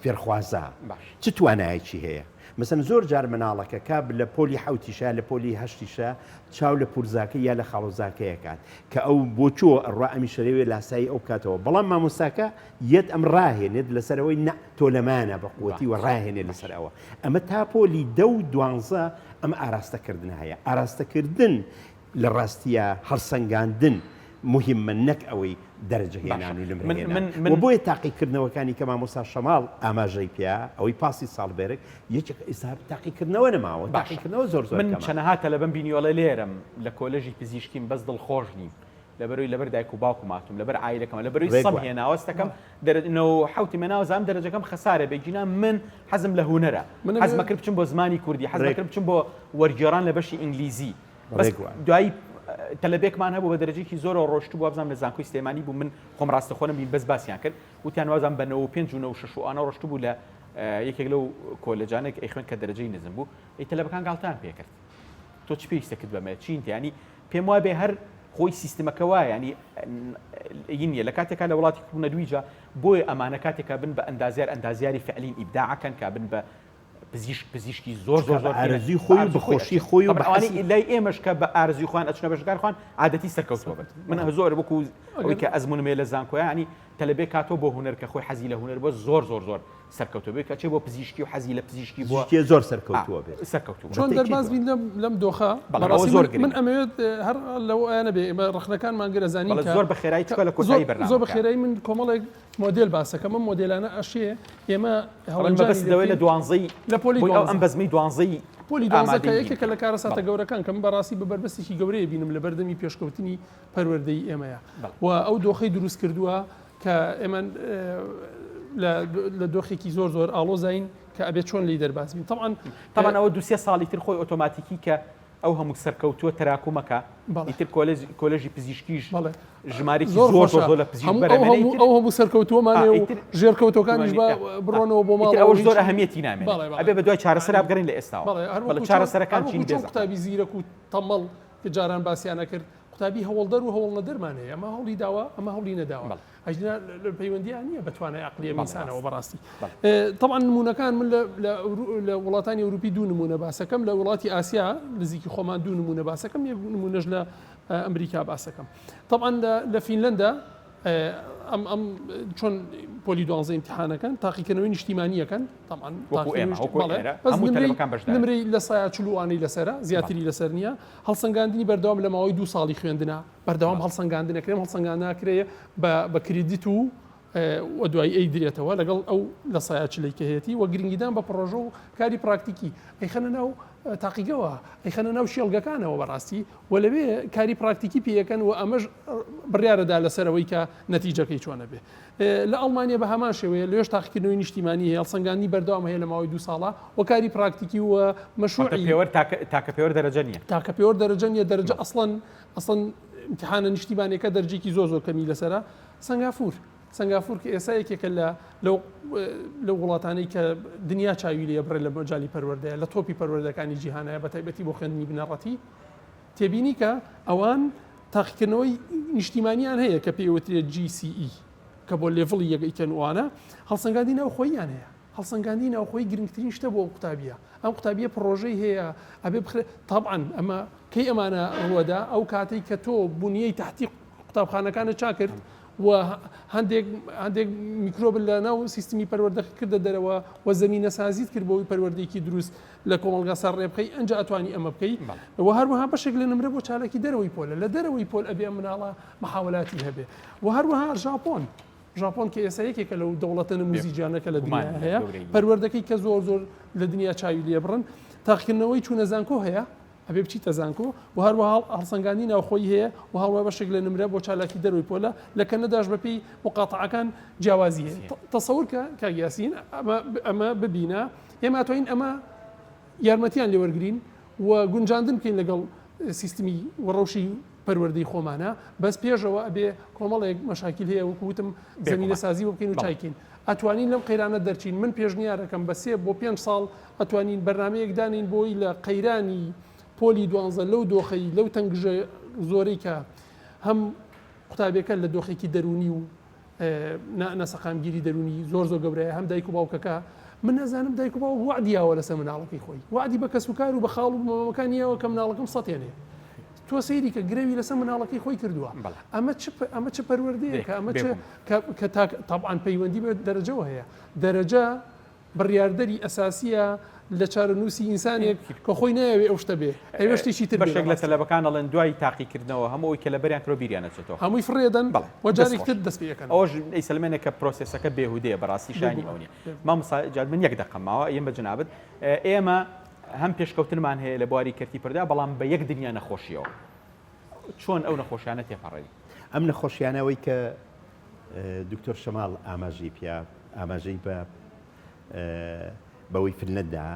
فێرخوازە باش. چ توانایەکی هەیە مەسەن زۆر جار مناڵەکە کە لە پۆلی حەوتیشە لە پۆلی هەشتیشە چاو لە پورزاکەی یا لە خاڵۆزاکەی ئەکات کە ئەو بۆ چۆ ئەڕوا ئەمیش ئەیەوێ لاسایی ئەو بکاتەوە بەڵام مامۆستاکە یەت ئەم ڕاهێنێت لەسەر ئەوەی نا تۆ لەمانە بە قوتی و ڕاهێنێت لەسەر ئەوە ئەمە تا پۆلی دە و دوانزە ئەم ئاراستەکردنە هەیە ئاراستەکردن لە ڕاستیا هەڵسەنگاندن موهیمە نەک ئەوەی دەرەجە هێنان و نمرە هێنان و بۆیە تاقیکردنەوەکانی کە مامۆستا شەماڵ ئاماژەی پێ ئەوەی پاسی ساڵبێرگ یەکێک ئێستا تاقیکردنەوە نەماوە تاقیکردنەوە زۆر زۆر من چەنەها تەلەبەم بینیوەڵێ لێرەم لە کۆلێژی پزیشکیم بەس دڵخۆش نیم لەبەرەوەی لەبەر دایک و باوکم هاتووم لەبەر عایلەکەمە لەبەرەوەی ڕێک سەم وایە. هێناوە هەستەکەم دەرە نەوە حەوتم هێناوە زانم دەرەجەکەم خەسارە بێ گینا من حەزم لە هونەرە من حەزم ئەمەوێ کرد بچم بۆ زمانی کوردی حەزم ڕێک کرد بچم بۆ وەرگێڕان لە بەشی ئینگلیزی بەس ڕێک وایە. دوایی تەلەبێکمان هەبوو بە دەرەجەیەکی زۆرەوە ڕۆشتبوو وابزانم لە زانکۆی سلێمانی بوو من خۆم ڕاستەخۆ نەمبین بەس باسیان کرد وتیان وابزانم بە 95 و 96 و ئەوانە ڕۆشتبوو لە یەکێک لەو کۆلێجانێک ئەیخوێند کە دەرەجەی نزم بوو ئەی تەلەبەکان گاڵتەیان پێکرد تۆ چ پێویستەکت بەمە چین ینی پێم وابێ هەر خۆی سیستمەکە وایە ینی نیە لە کاتێکا لە وڵاتی کوردە دویجا بۆیە ئەمانە کاتێکا بن بە ئەندازیار ئەندازیاری فعلین ئیبداعەکەن کا بن بە پزیشک پزیشکی زۆر زۆر زۆر ئارەزوی خۆی و بەخۆشی خۆی و ئەوانەی لای ئێمەش کە بە ئارەزوی خۆیان ئەچنە بەشەکان خوان عادەتی سەرکەوتووە بن من زۆر وەکو ئەوەی کە ئەزمونم هەیە لە زانکۆیە ینی تەلەبێ کاتۆ بۆ هونەر کە خۆی حەزی لە هونەر بووە زۆر زۆر زۆر سەرکەوتوو بێت کەچێ بۆ پزیشکی و حەزی لە پزیشکی بووە پزیشکی زۆر سەرکەوتووە بێت سەرکەوتوو چۆن دەرباز بین لەم لەم دۆخە بەڵێ ئەوە زۆر گرنگە من ئەمەوێت هەر لەو ئەیانە بێ ئێمە ڕەخنەکانمان گەر ئەزانین بەڵێ کە زۆر بە خێرایی چونکە لە کۆتایی بەرنامەکە زۆر بە خێرایی من کۆمەڵێک مۆدێل باسەکەم ئەم مۆدێلانە ئەشێ ئێمە بەڵێ هەڵەنجانی مەبەست لێ لەوەی لە بکەین دوانزەی لە پۆلی بۆی ئەو ئەم دوانزە بەزمەی دوانزەی پۆلی دوانزە کە ئامادەیی یەکێکە لە کارەساتە بەڵێ گەورەکان کە من بەڕاستی بە بەربەستێکی گەورەیە بینم لە بەردەمی پێشکەوتنی پەروەردەی ئێمەیە بەڵێ و ئەو دۆخەی دروست کردووە کە ئێمە لە دۆخێکی زۆر زۆر ئاڵۆزین کە ئەبێت چۆن لی دەرباز بین طبعا طبعا ئەوە دوسێ ساڵی تر خۆی ئۆتۆماتیکی کە ئەو هەموو سەرکەوتووە تەراکومەکە ئیتر کۆلێژ کۆلێژی پزیشکیش ژمارێکی زۆر زۆر زۆر لە پزیشک ئەو هەموو سەرکەوتووەمانێ و ژێرکەوتەکانیش بڕۆنەوە بۆ ماڵ ئەوە زۆر ئەهمیەتی نامێنێت ئەبێ بە دوای چارەسەرا بگەڕین لە ئێستاوە بەڵێ چارەسەرەکان چین بێ قوتابی زیرەک و تەمەڵ کە جاران باسیانە کرد قوتابی هەوڵدەر و هەوڵنەدەرمان هەیە، ئەمە هەوڵی داوە، ئەمە هەوڵی نەداوە. ئەگینا لە پەیوەندییان نییە بە توانای عەقڵی ئەم ئینسانەوە بەڕاستی. تەبعەن نموونەکان من لە وڵاتانی ئەوروپی دوو نموونە باسەکەم، لە وڵاتی ئاسیا نزیکی خۆمان دوو نموونە باسەکەم، یەک نموونەش لە ئەمریکا باسەکەم. تەبعەن لە فینلەندا ئەم ئەم چۆن پۆلی دوانزە ئیمتیحانەکەن تاقیکردنەوەی نیشتیمانیەکەن تەبعەن وەکو ئێمە وەکو ئێرە بەس هەموو نمرەی تەلەبەکان بەشدارن. نمرەی لە سایە چل و ئانەی لەسەرە زیاتری لەسەر نییە هەڵسەنگاندنی بەردەوام لە ماوەی دوو ساڵی خوێندنا بەردەوام هەڵسەنگاندن ئەکرێ ئەم هەڵسەنگاندنە ئەکرێ بە بە credit و و دوایی ئەیدرێتەوە لەگەڵ ئەو لە سایە چلەی کە هەیەتی و گرنگیدان بە پڕۆژە و کاری پراکتیکی ئەیخەنە ناو تاقیگەوە ئەیخەنە ناو شێڵگەکانەوە بەڕاستی و لەوێ کاری پراکتیکی پێ ئەکەن و ئەمەش بڕیارەدا لەسەر ئەوەی کە نەتیجەکەی چۆنە بێ. لە ئەڵمانیا بە هەمان شێوەیە لەوێش تاقیکردنەوەی نیشتیمانی هەیە، هەڵسەنگاندنی بەردەوام هەیە لە ماوەی دوو ساڵا و کاری پراکتیکی و مەشروعی. پێوەر تاکە پێوەر دەرەجە نییە. تاکە پێوەر دەرەجە نییە، دەرەجە ئەسڵەن ئەسڵەن ئیمتیحانە نیشتیمانیەکە دەرجەیەکی زۆر زۆر کەمی لەسەرە. سەنگافور سەنگافور کە ئێستا یەکێکە لە لەو لەو وڵاتانەی کە دنیا چاوی لێ بڕێ لە مەجالی پەروەردەیە لە تۆپی پەروەردەکانی جیهانەیە بە تایبەتی بۆ خوێندنی بنەڕەتی تێبینی کە ئەوان تاقیکردنەوەی نیشتیمانیان هەیە کە پێی وترێت GCE کە بۆ level ی یەک ئەیکەن وانە هەڵسەنگاندی ناوخۆییان هەیە هەڵسەنگاندی ناوخۆی گرنگترین شتە بۆ ئەو قوتابیە ئەم قوتابیە پڕۆژەی هەیە ئەبێ بخرێ تەبعەن ئەمە کەی ئەمانە ڕووەدا ئەو کاتەی کە تۆ بنیەی تەحتی قوتابخانەکانت چاک کرد و هەندێک هەندێک میکرۆب لە ناو سیستمی پەروەردە کردە دەرەوە و زەمینەسازیت کرد بۆ ئەوەی پەروەردەیەکی دروست لە کۆمەڵگا سەر ڕێ بخەی ئەنجا ئەتوانی ئەمە بکەی و هەروەها بەشێک لە نمرە بۆ چالاکی دەرەوەی پۆلە لە دەرەوەی پۆل ئەبێ ئەم مناڵە محاولاتی هەبێ و هەروەها ژاپۆن ژاپۆن کە ئێستا یەکێکە لەو دەوڵەتە نموزیجانە کە لە دنیا هەیە پەروەردەکەی کە زۆر زۆر لە دنیا چاوی لێ بڕن تاقیکردنەوەی چوونە زانکۆ هەیە ئەبێ بچیتە زانکۆ و هەروەها هەڵسەنگاندنی ناوخۆیی هەیە و هەروەها بەشێک لە نمرە بۆ چالاکی دەرەوەی پۆلە، لە کەنەداش بەپێی موقاتەعەکان جیاوازی هەیە. تەسەور کە کاک یاسین ئەمە ئەمە ببینە، ئێمە ئەتوانین ئەمە یارمەتیان لێ وەرگرین و گونجاندن بکەین لەگەڵ سیستمی و ڕەوشی. پەروەردەی خۆمانە بەس پێشەوە ئەبێ کۆمەڵێک مەشاکیل هەیە وەکو وتم زەمینەسازی بۆ بکەین و چایکەین ئەتوانین لەم قەیرانە دەرچین من پێشنیارەکەم بە سێ بۆ پێنج ساڵ ئەتوانین بەرنامەیەک دانین بۆی لە قەیرانی پۆلی دوانزە لەو دۆخەی لەو تەنگژە زۆرەی کە هەم قوتابیەکە لە دۆخێکی دەروونی و ناسەقامگیری دەروونی زۆر زۆر گەورەیە هەم دایک و باوکەکە من نازانم دایک و باوک وەعدی یاوە لەسەر مناڵەکەی خۆی وەعدی بە کەسوکار و بە خاڵ و مامەکانی یاوە کە مناڵەکەم سەتێنێ تۆ سەیری کە گرەوی لەسەر مناڵەکەی خۆی کردووە ئەمە چ ئەمە چ پەروەردەیەکە ئەمە چ کە تاک تەبعەن پەیوەندی بە دەرەجەوە هەیە دەرەجە بڕیاردەری ئەساسییە لە چارەنووسی ئینسانێک کە خۆی نایەوێ ئەو شتە بێ، ئەیەوێ شتێکی تر بێ بەشێک لە لە ڕاستیا. تەلەبەکان ئەڵێن دوای تاقیکردنەوە هەموو ئەوەی کە لەبەریان کردوە بیریان ئەچێتەوە. هەمووی فڕێدەن بەڵێ و دەست جارێکی خۆش. تر دەست پێ ئەکەنەوە. ئەوەش ئەیسەلمێنێ کە پرۆسێسەکە بێهودەیە بەڕاستی شایانی بێگومان ئەوە نیە. بێگومان. مامۆستا جاد من یەک دەقەم ماوە ئەیەم بە جەنابت. ئێمە هەم پێشکەوتنمان هەیە لە بواری کەرتی پەروەردە بەڵام بە یەک دنیا نەخۆشیەوە. چۆن ئەو نەخۆشیانە تێپەڕێنین؟ ئەم نەخۆشیانە ئەوەی کە دکتۆر شەماڵ ئاماژەی پیا ئاماژەی بە بەوەی فلنە دا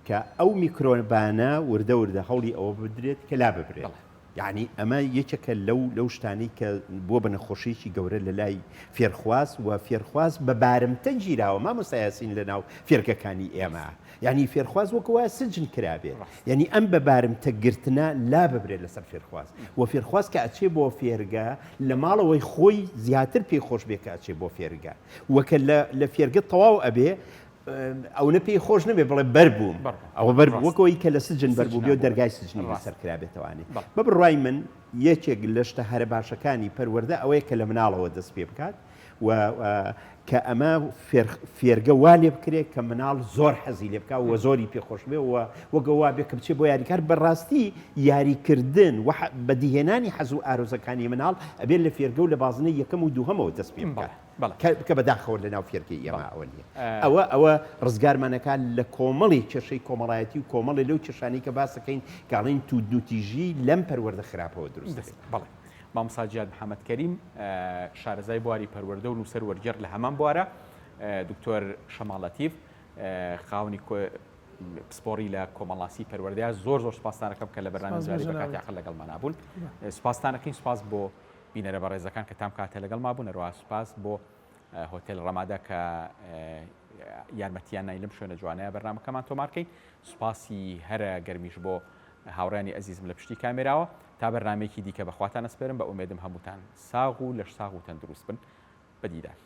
کە ئەو میکرۆبانە وردە وردە هەوڵی ئەوە بدرێت کە لا ببرێت. یعنی ئەمە یەکێکە لەو لەو شتانەی کە بووە بە نەخۆشیی گەورە لە لای فێرخواز و فێرخواز بە بارمتە گیراوە مامۆستا یاسین لە ناو فێرگەکانی ئێمە یعنی فێرخواز وەکو وایە سجن کرابێت یعنی ئەم بە بارمتە گرتنە لا ببرێت لەسەر فێرخواز و فێرخواز کە ئەچێ بۆ فێرگە لە ماڵەوەی خۆی زیاتر پێی خۆش بێ کە ئەچێ بۆ فێرگە وە کە لە لە فێرگە تەواو ئەبێ ئەونە پێی خۆش نەبێ بڵێ بەر بووم ئەوە بەر وەکەوەی کە لە سجن بەر بوو بێ دەرگای سجنی لەسەر کرابێتەوانێ بە بڕوای من یەکێک لە شتە هەرە باشەکانی پەروەردە ئەوەیە کە لە مناڵەوە دەست پێ بکات و کە ئەمە فێرگە وا لێ بکرێت کە مناڵ زۆر حەزی لێ بکە و زۆری پێخۆش بێ و وەگەوا بێ کە بچێ بۆ یاریکار بەڕاستی یاریکردن و بەدیهێنانی حەز و ئارۆزەکانی مناڵ ئەبێت لە فێرگە و لە بازنەی یەکەم و دووهەمەوە دەست پێ بکات کە بەداخەوە لە ناو فێرگەی ئێمە ئەوە نییە. ئەوە ئەوە ڕزگارمان ئەکات لە کۆمەڵی کێشەی کۆمەڵایەتی و کۆمەڵی لەو کێشانەی کە باس ئەکەین کە ئەڵێین توندوتیژی لەم پەروەردە خراپەوە دروست دەبێت. بەڵێ. مامۆستا جیاد محەمەد کەریم، شارەزای بواری پەروەردە و نووسەر وەرگێڕ لە هەمان بوارە، دکتۆر شەماڵ لەتیف، خاوەنی پسپۆڕی لە کۆمەڵناسی پەروەردەیە زۆر زۆر سپاستان ئەکەم کە لە بەرنامەی جاری بە کاتی عەقڵ لەگەڵمانا بوون. سپاستان ئەکەین سپاس بۆ بینەرە بەڕێزەکان کە تام کاتە لەگەڵما بوون هەروەها سپاس بۆ هۆتێل ڕەمادە کە یارمەتیان ناین لەم شوێنە جوانەیە بەرنامەکەمان تۆمارکەین سپاسی هەرە گەرمیش بۆ هاوڕیانی ئەزیزم لە پشتی کامێراوە تا بەرنمەیەکی دیکە بەخواتان ئەسپێرم بە ئومێدم هەمووتان ساغ و لەش ساغ و تەندروست بن بە دیدار.